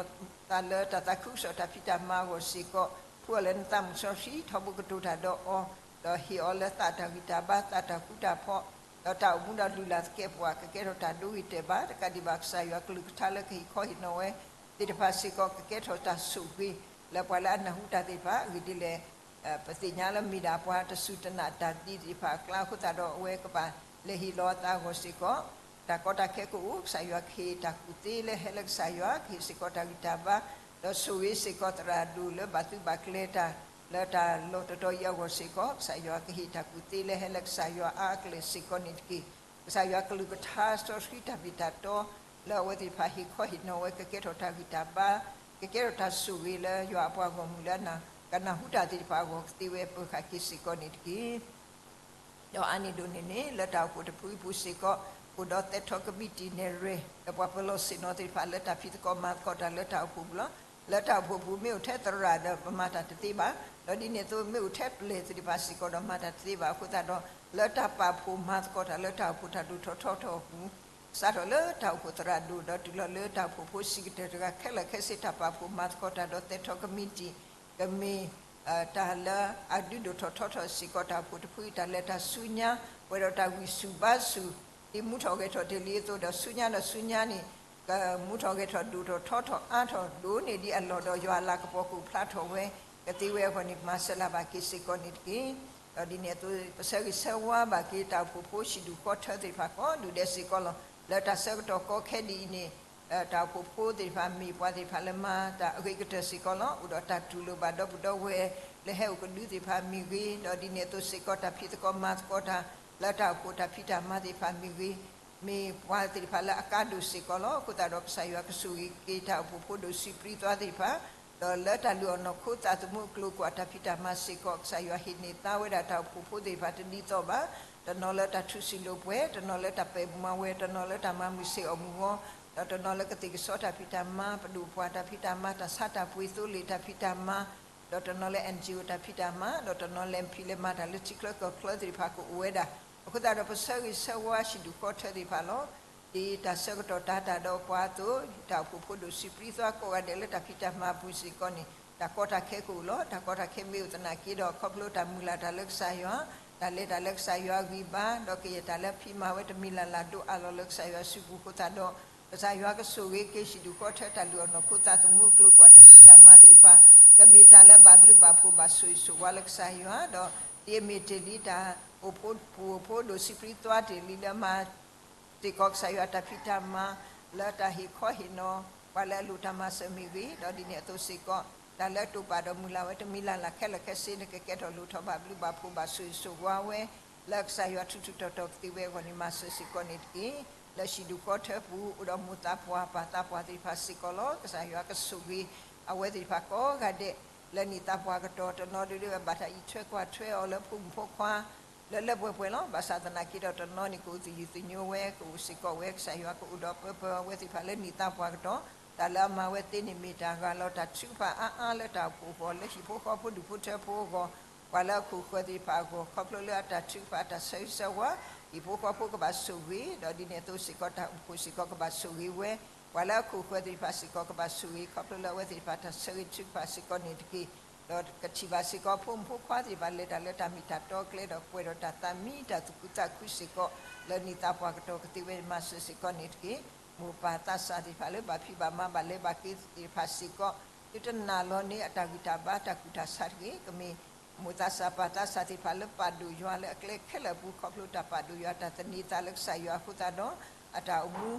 သးလၢတၢ်သးခုကစီၣ်တၢ်ဖံးတၢ်မၤအဂီၢ်စ့ၢ်ကီး, ဖှူအီၤလၢနသးမုၣ်စီဆှံ ထီဘိကတိၤတၢ်ဒီးအီၤ, ဒီးဟ့ၣ်အီၤလၢသးတၢ်ဂံၢ်တၢ်ဘါ သးတၢ်ဃူတၢ်ဖိး, ဒီးတၢ်အိၣ်မူဒီးလုၢ်လၢ်သကဲးပဝး ကကဲထီၣ်တၢ်ဒိဂ့ၤတဲာ်ဘၣ် တကးဒံးဘၣ် ကစၢ်ယွၤကလုၢ်ကထါလၢကဟ့ၣ်ခီဟ့ၣ်နီၤဝဲသ့ၣ်တဖၣ်စ့ၢ်ကီး ကကဲထီၣ်တၢ်ဆိၣ်ဂ့ၤ လၢပှၤလၢအနၢ်ဟူတၢ်သ့ၣ်တဖၣ် အဂ့ၢ်ဒ်လဲၣ် ပသ့ၣ်ညါလၢမ့ၢ်ဒၣ်ပှၤတစူၢ်တနာ်တၢ်ဒ်သ့ၣ်တဖၣ်အကျါအဃိသတးဒီး အဝဲကဘၣ်လဲၤဟ့ၣ်လီၤအသးအဂီၢ်စ့ၢ်ကီး, တၢ်ကီတၢ်ခဲကအိၣ် ကစၢ်ယွၤကဟ့ၣ်တၢ်ကူၣ်သ့လၢဟဲလၢကစၢ်ယွၤ ကဟ့ၣ်စ့ၢ်ကီးတၢ်ဂံၢ်တၢ်ဘါ, ဒီးဆိၣ်ဂ့ၤစ့ၢ်ကီးသရၣ်ဒိၣ်လၢဘၣ်သုးဘၣ်ကျဲၤတၢ် လၢတၢ်လီၢ်တတီၤအံၤအဂီၢ်စ့ၢ်ကီး, ကစၢ်ယွၤကဟ့ၣ်တၢ်ကူၣ်သ့လၢဟဲလၢကစၢ်ယွၤအါအကျဲၤစ့ၢ်ကီးန့ၣ်တက့ၢ်. ကစၢ်ယွၤကလုၢ်ကထါစီဆှံတၢ်မ့ၢ်တၢ်တီ လၢအဝဲသ့ၣ်တဖၣ်ဟ့ၣ်ခီဟ့ၣ်နီၤဝဲ ကကဲထီၣ်တၢ်ဂံၢ်တၢ်ဘါ, ကကဲထီၣ်တၢ်ဆိၣ်ဂ့ၤလၢယွၤအပှၤဂီၢ်မုၢ်လၢအနၢ် ကနၢ်ဟူတၢ်သ့ၣ်တဖၣ်အဂီၢ် ကသ့ဝဲပၢၤဃာ်က့ၤစ့ၢ်ကီးန့ၣ်တက့ၢ်. ဒီးအါန့ၢ်ဒိၣ်န့ၢ်န့ၣ် လၢတၢ်အိၣ်ဖှိၣ်တဖုအံၤပူၤစ့ၢ်ကီး အိၣ်ဒီးသဲထီၣ်ကမံးတံာ်နဲၣ်ရွဲၣ် လၢပှၤပၢၤလီၢ်ဆ့ၣ်နီၤသ့ၣ်တဖၣ်လၢတၢ်ဖံးသကိးမၤသကိးတၢ်လၢတၢ်အိၣ်ဖှိၣ်ပူၤလီၤ. လၢတၢ်အိၣ်ဖှိၣ်ပူၤ မ့ၢ်အိၣ်ထဲသရၣ်ဒီးပမၤတၢ်တသ့ဘၣ်, ဒီးဒ်န့ၣ်အသိး မ့ၢ်အိၣ်ထဲပျဲၢ်သ့ၣ်တဖၣ်စ့ၢ်ကီးဒီးမၤတၢ်တသ့ဘၣ်အဃိသတးဒီး လၢတၢ်ပာ်ဖှိၣ်မၤသကိးတၢ်လၢတၢ်အိၣ်ဖှိၣ်တၢ်ဒိၣ်ထီၣ်ထီထီၣ်အပူၤ စးထီၣ်လၢတၢ်အိၣ်ဖှိၣ်သရၣ်ဒိၣ်ဒီးတုၤလီၤလၢတၢ်အိၣ်ဖှိၣ်ဖိဆံးကတၢၢ်တဂၤခဲလၢာ်ခဲဆ့ တၢ်ပာ်ဖှိၣ်မၤသကိးတၢ်ဒီးသဲထီၣ်ကမံးတံာ် ကမ့ၢ် တၢ်လၢအဒုးဒိၣ်ထီၣ်ထီထီၣ်စ့ၢ်ကီးတၢ်အိၣ်ဖှိၣ်တဖုအံၤ တၢ်လဲၤတၢ်ဆူညါ ပှဲၤဒီးတၢ်ဂံၢ်ဆူၣ်ဘါဆူၣ် ဒ်မူထီၣ်ဂဲၤထီၣ်တ့ၢ်လံအသိးဒီး ဆူညါဒီးဆူညါန့ၣ် ကမူထီၣ်ဂဲၤထီၣ်ဒိၣ်ထီၣ်ထီထီၣ်အါထီၣ် ဒိၣ်န့ၢ်ဒံးအလီၢ်ဒီးယွၤအလၤကပီၤကအိၣ်ဖျါထီၣ်ဝဲ ကသ့ဝဲအဂီၢ်န့ၣ် ကမၤစၢၤလၢ်ဘၣ်က့ၤစ့ၢ်ကီးန့ၣ်တက့ၢ်. ဒီးဒ်န့ၣ်အသိး ပဆၢဂ့ၤဆၢဝါဘၣ်က့ၤတၢ်အိၣ်ဖှိၣ်ဖိဟံၣ်ဒူၣ်ဃီထၢသ့ၣ်တဖၣ်ကိးဒူၣ်ဒဲးစ့ၢ်ကီးလီၤ. လၢတၢ်ဆၢကတီၢ်ကီခဲဒ်အံၤန့ၣ် တၢ်အိၣ်ဖှိၣ်ဖိသ့ၣ်တဖၣ်မ့ၢ်ပှၤသ့ၣ်တဖၣ်လၢမၤတၢ်အဂ့ၤကတၢၢ်စ့ၢ်ကီးလီၤ. အိၣ်ဒီးတၢ်တူၢ်လိာ်ဘၣ်ဒီပုၢ်ဒီဝဲၢ်လၢဟဲအိၣ်ကဒုသ့ၣ်တဖၣ်မ့ၢ်ဂ့ၤ, ဒီးဒ်န့ၣ်အသိးစ့ၢ်ကီး တၢ်ဖံးသကိးမၤသကိးတၢ် လၢတၢ်အိၣ်ဖှိၣ်တၢ်ဖံးတၢ်မၤသ့ၣ်တဖၣ်မ့ၢ်ဂ့ၤ, မ့ၢ်ပှၤသ့ၣ်တဖၣ်လၢအကါဒိၣ်စ့ၢ်ကီးလီၤ. အဃိသတးဒီး ကစၢ်ယွၤကဆိၣ်ဂ့ၤက့ၤတၢ်အိၣ်ဖှိၣ်ဖိဒိၣ်ဆံးပြံသွါသ့ၣ်တဖၣ်, ဒီးလၢတၢ်လုၢ်အီၣ်နီၢ်ခိသးသမူအကျိၤကွၢ်တၢ်ဖံးတၢ်မၤစ့ၢ်ကီး ကစၢ်ယွၤဟ့ၣ်န့ၢ်သါဝဲဒၣ်တၢ်အိၣ်ဖှိၣ်ဖိသ့ၣ်တဖၣ်တဒ်သိးဘၣ်, တနီၤလၢတၢ်ထူၣ်စုလိာ်ပှဲၤ, တနီၤလၢတၢ်ပဲာ်မၤဝဲ, တနီၤလၢတၢ်မၤမုာ်ဆ့ၣ်အီၣ်မုၢ်ဂီၤ, ဒီးတနီၤလၢကသ့ၣ်ကစီတၢ်ဖံးတၢ်မၤ, ပဒိၣ်ပှၢ်တၢ်ဖံးတၢ်မၤ, တၢ်ဆါတၢ်ပှ့ၤသိလ့ၣ်တၢ်ဖံးတၢ်မၤ, ဒီးတနီၤလၢ NGO တၢ်ဖံးတၢ်မၤ, ဒီးတနီၤလဲၤဖံးလဲၤမၤတၢ်လၢထံချၢကီၢ်ချၢသ့ၣ်တဖၣ်ကအိၣ်ဝဲဒၣ်. အဃိသတးဒီး ပဆၢဂ့ၤဆၢဝါဟံၣ်ဒူၣ်ဃီထၢသ့ၣ်တဖၣ်လီၤ. ဒ်တၢ်ဆၢကတီၢ်တၤတၢ်ဒီးပှၤအသိး, တၢ်အိၣ်ဖှိၣ်ဖိဒိၣ်ဆံးပြံသွါကိးဂၤဒဲးလၢတၢ်ဖံးတၢ်မၤအပူၤစ့ၢ်ကီးန့ၣ် တၢ်ကီတၢ်ခဲကအိၣ်လီၤ. တၢ်ကီတၢ်ခဲမ့ၢ်အိၣ်သနာ်က့ဒီး ခီဖျိတၢ်မုၢ်လၢ်တၢ်လၢကစၢ်ယွၤ, တၢ်လဲၤတၢ်လၢကစၢ်ယွၤဂံၢ်ဘါ, ဒီးကယဲၢ်တၢ်လၢဖံးမၤဝဲတမံၤလၢ်လၢ်ဒိၣ်အါလီၤလၢကစၢ်ယွၤစုပူၤအဃိသတးဒီး, ကစၢ်ယွၤကဆိၣ်ဂ့ၤက့ၤဟံၣ်ဒူၣ်ဃီထၢတၢ်လုၢ်အီၣ်နီၢ်ခိသးသမူအကျိၤကွၢ်တၢ်ဖံးတၢ်မၤသ့ၣ်တဖၣ်, ကမ့ၢ်တၢ်လၢဘၣ်ဘျုးဘၣ်ဖှိၣ်ဘၣ်ဆိၣ်ဂ့ၤဆိၣ်ဝါလၢကစၢ်ယွၤ, ဒီးဒ်အမ့ၢ်တ့ၢ်လံတၢ်အိၣ်ဖှိၣ်ပူၤအိၣ်ဖှိၣ်ဒိၣ်ဆံးပြံသွါတ့ၢ်လံလၢမၤ စ့ၢ်ကီးကစၢ်ယွၤတၢ်ဖံးတၢ်မၤ လၢတၢ်ဟ့ၣ်ခီဟ့ၣ်နီၤ ပှၤလၢအလိၣ်တၢ်မၤစၢၤမ့ၢ်ဂ့ၤ, ဒီးဒ်န့ၣ်အသိးစ့ၢ်ကီး တၢ်လၢတိာ်ပာ်ဒီးမုၢ်လၢ်ဝဲတမံၤလၢ်လၢ်ခဲလၢာ်ခဲဆ့န့ၣ် ကကဲထီၣ်လိၣ်ထီၣ်ဘၣ်ဘျုးဘၣ်ဖှိၣ်ဘၣ်ဆိၣ်ဂ့ၤဆိၣ်ဝါဝဲ လၢကစၢ်ယွၤထူးထူးတီၤတီၤကသ့ဝဲအဂီၢ်န့ၣ် မၤစၢၤစ့ၢ်ကီးန့ၣ်တက့ၢ်. လၢဟံၣ်ဒူၣ်ဃီထၢပူၤ အိၣ်ဒီးမိၢ်သးပှၢ်ပၢ်သးပှၢ်သ့ၣ်တဖၣ်စ့ၢ်ကီးလီၤ. ကစၢ်ယွၤကဆိၣ်ဂ့ၤ အဝဲသ့ၣ်တဖၣ်ကိးဂၤဒဲး လၢန့ၢ်သးပှၢ်ကတီၢ် တနီၤဒုးဒုးဘၣ်တၢ်အံးထွဲကွၢ်ထွဲအီၤလၢဖိမုၣ်ဖိခွါ လၢလၢပှဲၤပှဲၤလီၤ. ဘၣ်ဆၣ်သနာ်က့ဒီးတနီၤန့ၣ် ကအိၣ်သယုၢ်သညိဝဲ ကအိၣ်စ့ၢ်ကီးဝဲ ကစၢ်ယွၤကအိၣ်ဒီးပၢပၢအဝဲသ့ၣ်တဖၣ်လၢန့ၢ်သးပှၢ်ကတီၢ် တၢ်လၢအမၤဝဲသ့န့ၣ်မ့ၢ်တၢ်ဂၢ်လီၤတၢ်ထုကဖၣ်အါအါလၢတၢ်အိၣ်ဖှိၣ်အဂီၢ် လၢဟံၣ်ဖိဃီဖိဒူၣ်ဖိထၢဖိအဂီၢ် ပှၤလၢအခိၣ်ဃၢၤသ့ၣ်တဖၣ်အဂီၢ် ခီဖျိလၢအတၢ်ထုကဖၣ်အတၢ်ဆၢဂ့ၤဆၢဝါ ဟံၣ်ဖိဃီဖိကဘၣ်ဆိၣ်ဂ့ၤ ဒီးဒ်န့ၣ်အသိးစ့ၢ်ကီးတၢ်အိၣ်ဖှိၣ်စ့ၢ်ကီးကဘၣ်ဆိၣ်ဂ့ၤဝဲ ပှၤလၢအခိၣ်ဃၢၤသ့ၣ်တဖၣ်စ့ၢ်ကီးကဘၣ်ဆိၣ်ဂ့ၤ ခီဖျိလၢအဝဲသ့ၣ်တဖၣ်တၢ်ဆၢဂ့ၤထုကဖၣ်စ့ၢ်ကီးန့ၣ်တက့ၢ်. ဒီးကထံၣ်ဘၣ်စ့ၢ်ကီးဖိမုၣ်ဖိခွါသ့ၣ်တဖၣ်လဲၤတၢ်လၢတၢ်မ့ၢ်တၢ်တီအကျဲဒီးပှဲၤဒီးတၢ်သးမံတၢ်သူၣ်ခုသးခုစ့ၢ်ကီး လၢန့ၢ်သးပှၢ်ကတီၢ်ကသ့ဝဲမၤစၢၤစ့ၢ်ကီးန့ၣ်တက့ၢ်. မိၢ်ပၢ်သးစၢ်သ့ၣ်တဖၣ်လၢဘၣ်ဖံးဘၣ်မၤဘၣ်လဲၤဘၣ်က့ၤသ့ၣ်တဖၣ်စ့ၢ်ကီး သုတနာ်လီၤန့ၢ်အတၢ်ဂံၢ်တၢ်ဘါတၢ်ကူၣ်တၢ်ဆးတဂ့ၤ. ကမ့ၢ်မိၢ်သးစၢ်ပၢ်သးစၢ်သ့ၣ်တဖၣ်လၢပာ်ဒိၣ်ယွၤလၢအကျဲခဲလၢာ်အပူၤ ခီဖျိတၢ်ပာ်ဒိၣ်ယွၤတၢ်သန့ၤသးလၢကစၢ်ယွၤအဃိသတးဒီး အတၢ်အိၣ်မူ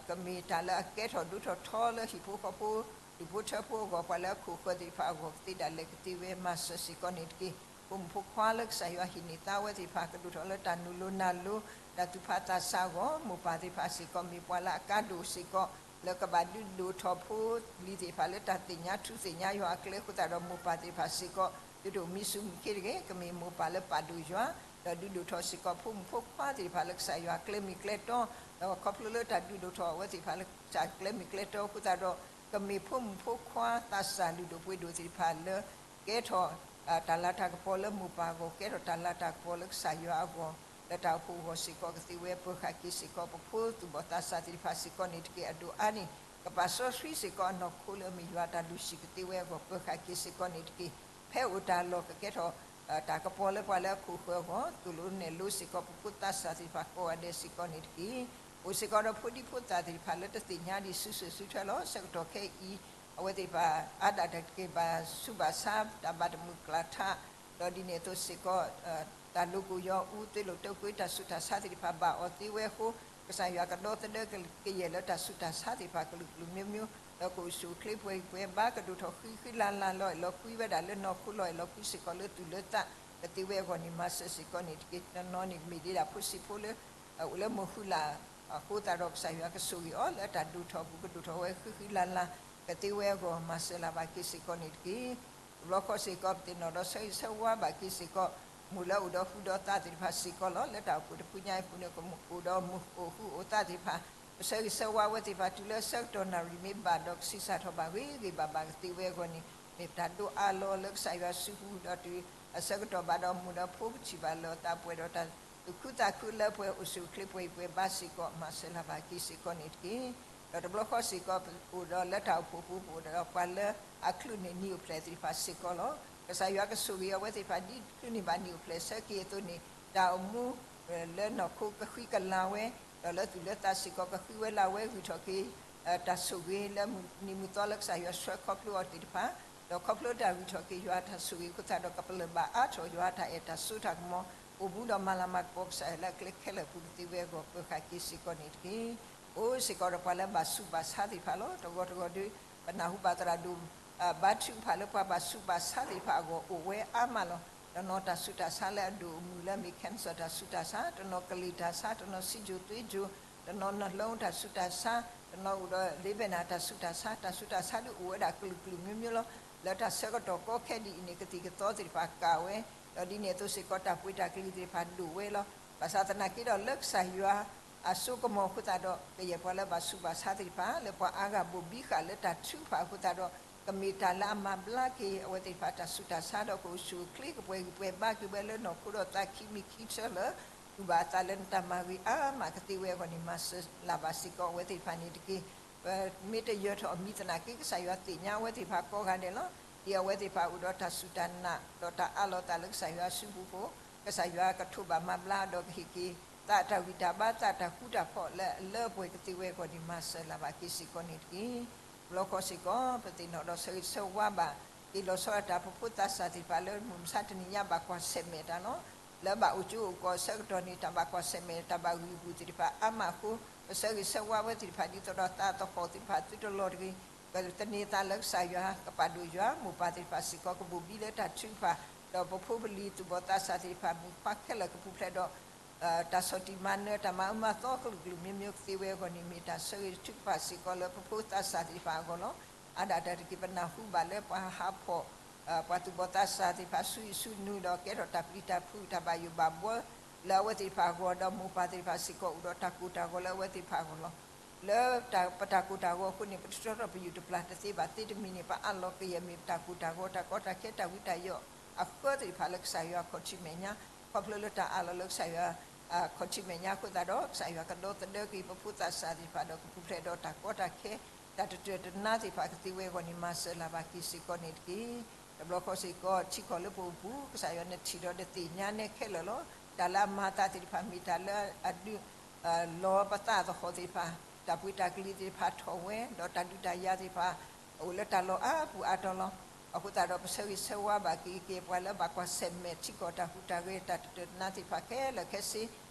ကမ့ၢ်တၢ်လၢအကဲထီၣ်ဒိထီၣ်ထီလၢဟံၣ်ဖိဃီဖိ ဒူၣ်ဖိထၢဖိအဂီၢ် ပှၤလၢအခိၣ်ဃၢၤသ့ၣ်တဖၣ်အဂီၢ် ကသ့ဒၣ်လဲာ်ကသ့ဝဲမၤစၢၤစ့ၢ်ကီးန့ၣ်တက့ၢ်. ဖိမုၣ်ဖိခွါလၢကစၢ်ယွၤဟ့ၣ်န့ၢ်သါဝဲသ့ၣ်တဖၣ် ကဒိၣ်ထီၣ်လၢတၢ်နုာ်လိၤနၢ်လိၤ တၢ်သူၣ်ဖးသးစၢ်အဂီၢ် မိၢ်ပၢ်သ့ၣ်တဖၣ်စ့ၢ်ကီး မ့ၢ်ပှၤလၢအကါဒိၣ်စ့ၢ်ကီး လၢကဘၣ်ဒုးဒိၣ်ထီၣ်ဖိလံၤသ့ၣ်တဖၣ်လၢတၢ်သ့ၣ်ညါထူသ့ၣ်ညါယွၤအကျဲအဃိသတးဒီး မိၢ်ပၢ်သ့ၣ်တဖၣ်စ့ၢ်ကီး သုတအိၣ်မံဆူၣ်မံခ့တဂ့ၤ. ကမ့ၢ်မိၢ်ပၢ်လၢပာ်ဒိၣ်ယွၤ ဒီးဒုးဒိၣ်ထီၣ်စ့ၢ်ကီးဖိမုၣ်ဖိခွါသ့ၣ်တဖၣ်လၢကစၢ်ယွၤအကျဲမ့ၢ်ကျဲတီ ဒီးခီဖျိလၢတၢ်ဒုးဒိၣ်ထီၣ်အဝဲသ့ၣ်တဖၣ်လၢကစၢ်ကျဲမ့ၢ်ကျဲတီအဃိသတးဒီး ကမ့ၢ်ဖိမုၣ်ဖိခွါသးစၢ်လုၢ်ဒိၣ်ပှ့ၤဒိၣ်သ့ၣ်တဖၣ်လၢ ကဲထီၣ် တၢ်လၤတၢ်ကပီၤလၢမိၢ်ပၢ်အဂီၢ် ကဲထီၣ်တၢ်လၤတၢ်ကပီၤလၢကစၢ်ယွၤအဂီၢ် လၢတၢ်အိၣ်ဖှိၣ်အဂီၢ်စ့ၢ်ကီးကသ့ဝဲ ပၢၤဃာ်က့ၤစ့ၢ်ကီး ပဖိသူၣ်ဘီၣ်သးစၢ်သ့ၣ်တဖၣ်စ့ၢ်ကီးန့ၣ်တက့ၢ်. အဒိၣ်အါန့ၣ် ကပာ်စီဆှံစ့ၢ်ကီးအနီၢ်ခိလၢအမ့ၢ်ယွၤတၢ်လုၢ်ဟံၣ်ကသ့ဝဲအဂီၢ် ပၢၤဃာ်က့ၤစ့ၢ်ကီးန့ၣ်တက့ၢ်. ဖဲအိၣ်တၢ်လီၢ်ကကဲထီၣ် တၢ်ကပီၤလၢပှၤလၢအခိၣ်ဃၢၤအဂီၢ် သိၣ်လိနဲၣ်လိစ့ၢ်ကီး ပဖိသးစၢ်သ့ၣ်တဖၣ်ကိးဂၤဒဲးစ့ၢ်ကီးန့ၣ်တက့ၢ်. အိၣ်စ့ၢ်ကီးဒီးဖိဒံဖိသၣ်သ့ၣ်တဖၣ်လၢတသ့ၣ်ညါဒံးစုဆၢၣ်စုထွဲလီၤ. ဆၢကတီၢ်ခဲအံၤ အဝဲသ့ၣ်တဖၣ်အါဒၣ်တၢ်က့ၤဘၣ်ဆူးဘၣ်ဆါ တၢ်ဘၣ်တမုာ်ကျၢ်ထး ဒီးဒ်န့ၣ်အသိးစ့ၢ်ကီး တၢ်လိၤကိၢ်ယီၤအူ သွေးလွန်တုပ်ကွေး တၢ်ဆူးတၢ်ဆါသ့ၣ်တဖၣ်ဘၣ်အီၤသ့ဝဲအဃိ ကစၢ်ယွၤကဒီသဒၢကယဲၢ်လၢတၢ်ဆူးတၢ်ဆါသ့ၣ်တဖၣ်ကလုာ်ကလုာ်မျိုးမျိုး ဒီးကအိၣ်ဆူၣ်အိၣ်ချ့ပှဲၤဂံၢ်ပှဲၤဘါ ကဒိၣ်ထီၣ်ဃံဃံလၤလၤ လီၤအဲၣ်လီၤကွံဝဲဒၣ်လၢနီၢ်ခိ လီၤအဲၣ်လီၤကွံစ့ၢ်ကီးလၢသူၣ်လၢသး ကသ့ဝဲအဂီၢ်န့ၣ် မၤစၢၤစ့ၢ်ကီးန့ၣ်တက့ၢ်. တနီၤန့ၣ်မ့ၢ်ဒ်ဒၣ်ဖိဆံးဖိလၢ အိၣ်လၢမိၢ်ဃုလၢ်အဃိသတးဒီး ကစၢ်ယွၤကဆိၣ်ဂ့ၤအီၤလၢတၢ်ဒိၣ်ထီၣ်အပူၤ ကဒိၣ်ထီၣ်ဝဲဃံဃံလၤလၤ ကသ့ဝဲအဂီၢ် မၤစၢၤလၢ်ဘၣ်က့ၤစ့ၢ်ကီးန့ၣ်တက့ၢ်. တဘျီဃီစ့ၢ်ကီး ပသ့ၣ်နီၣ်ဒီးဆၢဂ့ၤဆၢဝါဘၣ်က့ၤစ့ၢ်ကီး မိၢ်လၢအိၣ်ဒီးဃုာ်ဒီးသးသ့ၣ်တဖၣ်စ့ၢ်ကီးလီၤ. လၢတၢ်အိၣ်ဖှိၣ်တဖုညါအံၤအပူၤန့ၣ် ကအိၣ်ဒီးမိၢ်အိၣ်ဃုာ်အိၣ်သးသ့ၣ်တဖၣ် ပဆၢဂ့ၤဆၢဝါဝဲသ့ၣ်တဖၣ် တုၤလၢအဆၢကတီၢ်နၣ်ရံၣ်မ့ၢ်ဘၣ်ဒီး ကဆံးစၢ်ထီၣ်ဘၣ်ဂ့ၤဂ့ၤဘၣ်ဘၣ်ကသ့ဝဲအဂီၢ်န့ၣ် မ့ၢ်ပတၢ်ဒိးအါလီၤလၢကစၢ်ယွၤစုပူၤ ဒီးတုၤအဆၢကတီၢ်ဘၣ်ဒီးမိၢ်ဒီးဖိ ပထံၣ်ဘၣ်လၢသးပှဲၤဒီးတၢ်သူၣ်ခုသးခုလၢပှဲၤ အိၣ်ဆူၣ်အိၣ်ချ့ပှဲၤဂံၢ်ပှဲၤဘါစ့ၢ်ကီး မၤစၢၤလၢ်ဘၣ်က့ၤစ့ၢ်ကီးန့ၣ်တက့ၢ်. ဒီးတဘျီဃီစ့ၢ်ကီး ပအိၣ်ဒီးလၢတၢ်အိၣ်ဖှိၣ်ပူၤ ပအိၣ်ဒီးပှၤလၢအချုးန့ၢ်နံၣ်အိၣ်ဖျဲၣ်သ့ၣ်တဖၣ်စ့ၢ်ကီးလီၤ. ကစၢ်ယွၤကဆိၣ်ဂ့ၤအဝဲသ့ၣ်တဖၣ် ဒ်ချုးန့ၢ်ဘၣ်နံၣ်အိၣ်ဖျဲၣ်ဆၢက့ၤအသိးန့ၣ် တၢ်အိၣ်မူ လၢနီၢ်ခိကဃံကလၤဝဲ ဒီးလၢသူၣ်လၢသးစ့ၢ်ကီး ကဃံဝဲလၤဝဲ ဂံၢ်ထီၣ်က့ၤ တၢ်ဆိၣ်ဂ့ၤလၢမုၢ်နံၤမုၢ်သီလၢကစၢ်ယွၤဆှၢခီဖျိအီၤသ့ၣ်တဖၣ်, ဒီးခီဖျိတၢ်ဂံၢ်ထီၣ်က့ၤယွၤတၢ်ဆိၣ်ဂ့ၤအဃိသတးဒီး ကပလၢၢ်ဘၣ်အါထီၣ်ယွၤတၢ်အဲၣ်တၢ်ဆိးတၢ်ကမီၤ, အိၣ်မူဒီးမၤလၤမၤကပီၤကစၢ်ယွၤလၢအကျဲခဲလၢာ်ပူၤကသ့ဝဲအဂီၢ် ပၢၤဃာ်က့ၤစ့ၢ်ကီးန့ၣ်တက့ၢ်. အိၣ်စ့ၢ်ကီးဒီးပှၤလၢဘၣ်ဆူးဘၣ်ဆါသ့ၣ်တဖၣ်လီၤ. တဂီၤတဂီၤဒီး ပနၢ်ဟူဘၣ်သရၣ်ဒိၣ် ဘါထုကဖၣ်လၢပှၤဘၣ်ဆူးဘၣ်ဆါသ့ၣ်တဖၣ်အဂီၢ် အိၣ်ဝဲအါမးလီၤ. တနီၤတၢ်ဆူးတၢ်ဆါလၢအဒိၣ်အမုၢ်လၢအမ့ၢ် cancer တၢ်ဆူးတၢ်ဆါ, တနီၤကလံၤတၢ်ဆါ, တနီၤဆံးစိၤသွ့စိၤ, တနီၤနီၤလၢတၢ်ဆူးတၢ်ဆါ, တနီၤအိၣ်ဒီးလ့ဘဲနၤတၢ်ဆူးတၢ်ဆါ, တၢ်ဆူးတၢ်ဆါဒုးအိၣ်ဝဲဒၣ်ကလုာ်ကလုာ်မျိုးမျိုးလီၤ. လၢတၢ်ဆၢကတီၢ်ကီခဲဒ်အံၤန့ၣ် ကသံၣ်ကသီသ့ၣ်တဖၣ်ကၢ်ဝဲ, ဒီးဒ်န့ၣ်အသိးစ့ၢ်ကီး တၢ်ပှ့ၤတၢ်ကလံၤသ့ၣ်တဖၣ်ဒိၣ်ဝဲလီၤ. ဘၣ်ဆၣ်သနာ်က့ဒီး လၢကစၢ်ယွၤအစိကမီၤအဃိသတးဒီး ကယဲၢ်ပှၤလၢဘၣ်ဆူးဘၣ်ဆါသ့ၣ်တဖၣ် လၢပှၤအါဂၤဘိၣ်ဘံဃာ်လၢတၢ်ထုကဖၣ်အဃိသတးဒီး ကမ့ၢ်တၢ်လၢအမၤဘျါက့ၤအဝဲသ့ၣ်တဖၣ်တၢ်ဆူးတၢ်ဆါ ဒီးကအိၣ်ဆူၣ်အိၣ်ချ့ ကပှဲၤဂံၢ်ပှဲၤဘါက့ၤဝဲလၢနီၢ်ခိဒီးသးခံမံၤခံဆၢလၢ တူၢ်ဘၣ်အသးလၢနတၢ်မၤဂ့ၤအါမးကသ့ဝဲအဂီၢ်န့ၣ် မၤစၢၤလၢ်ဘၣ်စ့ၢ်ကီးအဝဲသ့ၣ်တဖၣ်န့ၣ်တက့ၢ်. ပမ့ၢ်တယၢၤထီၣ်အမံၤသနာ်က့ ကစၢ်ယွၤသ့ၣ်ညါအဝဲသ့ၣ်တဖၣ်ကိးဂၤဒဲးလီၤ. ဒ်အဝဲသ့ၣ်တဖၣ်အိၣ်ဒီးတၢ်စူၢ်တၢ်နာ် ဒီးတၢ်အးလီၤသးလၢကစၢ်ယွၤအစုပူၤအဃိ ကစၢ်ယွၤကထိးဘၣ်မၤဘျါဒီးကဟ့ၣ်က့ၤ သးတၢ်ဂံၢ်တၢ်ဘါ သးတၢ်ဃူတၢ်ဖိးလၢအလၢအပှဲၤကသ့ဝဲအဂီၢ်န့ၣ် မၤစၢၤလၢ်ဘၣ်က့ၤစ့ၢ်ကီးန့ၣ်တက့ၢ်. တဘျီဃီစ့ၢ်ကီး ပသ့ၣ်နီၣ်ဒီးဆၢဂ့ၤဆၢဝါဘၣ်က့ၤလီၤဆီဒၣ်တၢ် ပဖိသးစၢ်သ့ၣ်တဖၣ်လၢမုၢ်မဆါတနံၤညါဘၣ်ကွၢ်ဆၢၣ်မဲာ်တၢ်လီၤ. လၢဘၣ်အိၣ်ကၠိအိၣ်ကီၢ်အဆၢကတီၢ်န့ၣ် တၢ်ဘၣ်ကွၢ်ဆၢၣ်မဲာ် တၢ်ဘၣ်ဂံၢ်ဂူာ်သ့ၣ်တဖၣ်အါမးအဃိ ပဆၢဂ့ၤဆၢဝါဝဲသ့ၣ်တဖၣ်ဒ်သိးဒီးသးသဟီၣ်သ့ၣ်တဖၣ်သုတလီၤတဂ့ၤ ပသန့ၤသးလၢကစၢ်ယွၤ ကပာ်ဒိၣ်ယွၤ မိၢ်ပၢ်သ့ၣ်တဖၣ်စ့ၢ်ကီးကဘိၣ်ဘံလၢတၢ်ထုကဖၣ် ဒီးပဖိပလံၤသူၣ်ဘီၣ်သးစၢ်သ့ၣ်တဖၣ် မိၢ်ပၢ်ခဲလၢာ်ကပူၤဖျဲးဒီး တၢ်ဆီၣ်တံၢ်မၤနၢၤ တၢ်မၤအၢမၤသီကလုာ်ကလုာ်မျိုးမျိုးကသ့ဝဲအဂီၢ်န့ၣ် မ့ၢ်တၢ်ဆၢဂ့ၤထုကဖၣ်စ့ၢ်ကီးလၢပဖိသးစၢ်သ့ၣ်တဖၣ်အဂီၢ်လီၤ. အါဒၣ်တၢ်တက့ၢ် ပနၢ်ဟူဘၣ်လၢပှၤဟးဖီၣ် ပှၤသူၣ်ဘီၣ်သးစၢ်သ့ၣ်တဖၣ်ဆူအံၤဆူနုၤဒီး ကဲထီၣ်တၢ်ပျံၤတၢ်ဖုး တၢ်ဘၣ်ယိၣ်ဘၣ်ဘှီ လၢအဝဲသ့ၣ်တဖၣ်အဂီၢ် ဒီးမိၢ်ပၢ်သ့ၣ်တဖၣ်စ့ၢ်ကီးအိၣ်ဒီးတၢ်ကိၢ်တၢ်ဂီၤလၢအဝဲသ့ၣ်တဖၣ်အဂီၢ်လီၤ. လၢပတၢ်ကိၢ်တၢ်ဂီၤအဃိန့ၣ် ပတတြီထီၣ်ပယူၢ်တပျၢ်တသ့ဘၣ်သ့တမံၤန့ၣ် ပအးလီၤကယဲၢ်မ့ၢ်ပတၢ်ကိၢ်တၢ်ဂီၤ တၢ်ကီတၢ်ခဲ တၢ်ဝံတၢ်ယိး အဃၢသ့ၣ်တဖၣ်လၢကစၢ်ယွၤအခီၣ်ထံးမဲာ်ညါ ခီဖျိလၢတၢ်အးလီၤလၢကစၢ်ယွၤ အခီၣ်ထံးမဲာ်ညါအဃိသတးဒီး ကစၢ်ယွၤကဒီသဒၢက့ၤပဖိသးစၢ်သ့ၣ်တဖၣ်ဒီးကပူၤဖျဲးဒီးတၢ်ကီတၢ်ခဲ တၢ်တတၢာ်တနါသ့ၣ်တဖၣ်ကသ့ဝဲအဂီၢ်န့ၣ် မၤစၢၤလၢ်ဘၣ်က့ၤစ့ၢ်ကီးန့ၣ်တက့ၢ်. တဘျီဃီစ့ၢ်ကီး ထံကီၢ်လၢပအိၣ်ပူၤ ကစၢ်ယွၤနထံၣ်ဒီးနသ့ၣ်ညါနဲခဲလၢာ်လီၤ. တၢ်လၢအမၤအသးသ့ၣ်တဖၣ်မ့ၢ်တၢ်လၢအဒုး လီၤပသးသဟီၣ်သ့ၣ်တဖၣ် တၢ်ပှ့ၤတၢ်ကလံၤသ့ၣ်တဖၣ်ထီၣ်ဝဲ ဒီးတၢ်ဒုးတၢ်ယၤသ့ၣ်တဖၣ် အိၣ်လၢတၢ်လီၢ်အါပူၤအါတီၤလီၤ. အဃိသတးဒီး ပဆၢဂ့ၤဆၢဝါဘၣ်က့ၤက့ၤ ပှၤလၢဘၣ်ကွၢ်ဆၢၣ်မဲာ်ထံကီၢ်တၢ်ဟူးတၢ်ဂဲၤ တၢ်တတၢာ်တနါသ့ၣ်တဖၣ်ခဲလၢာ်ခဲဆ့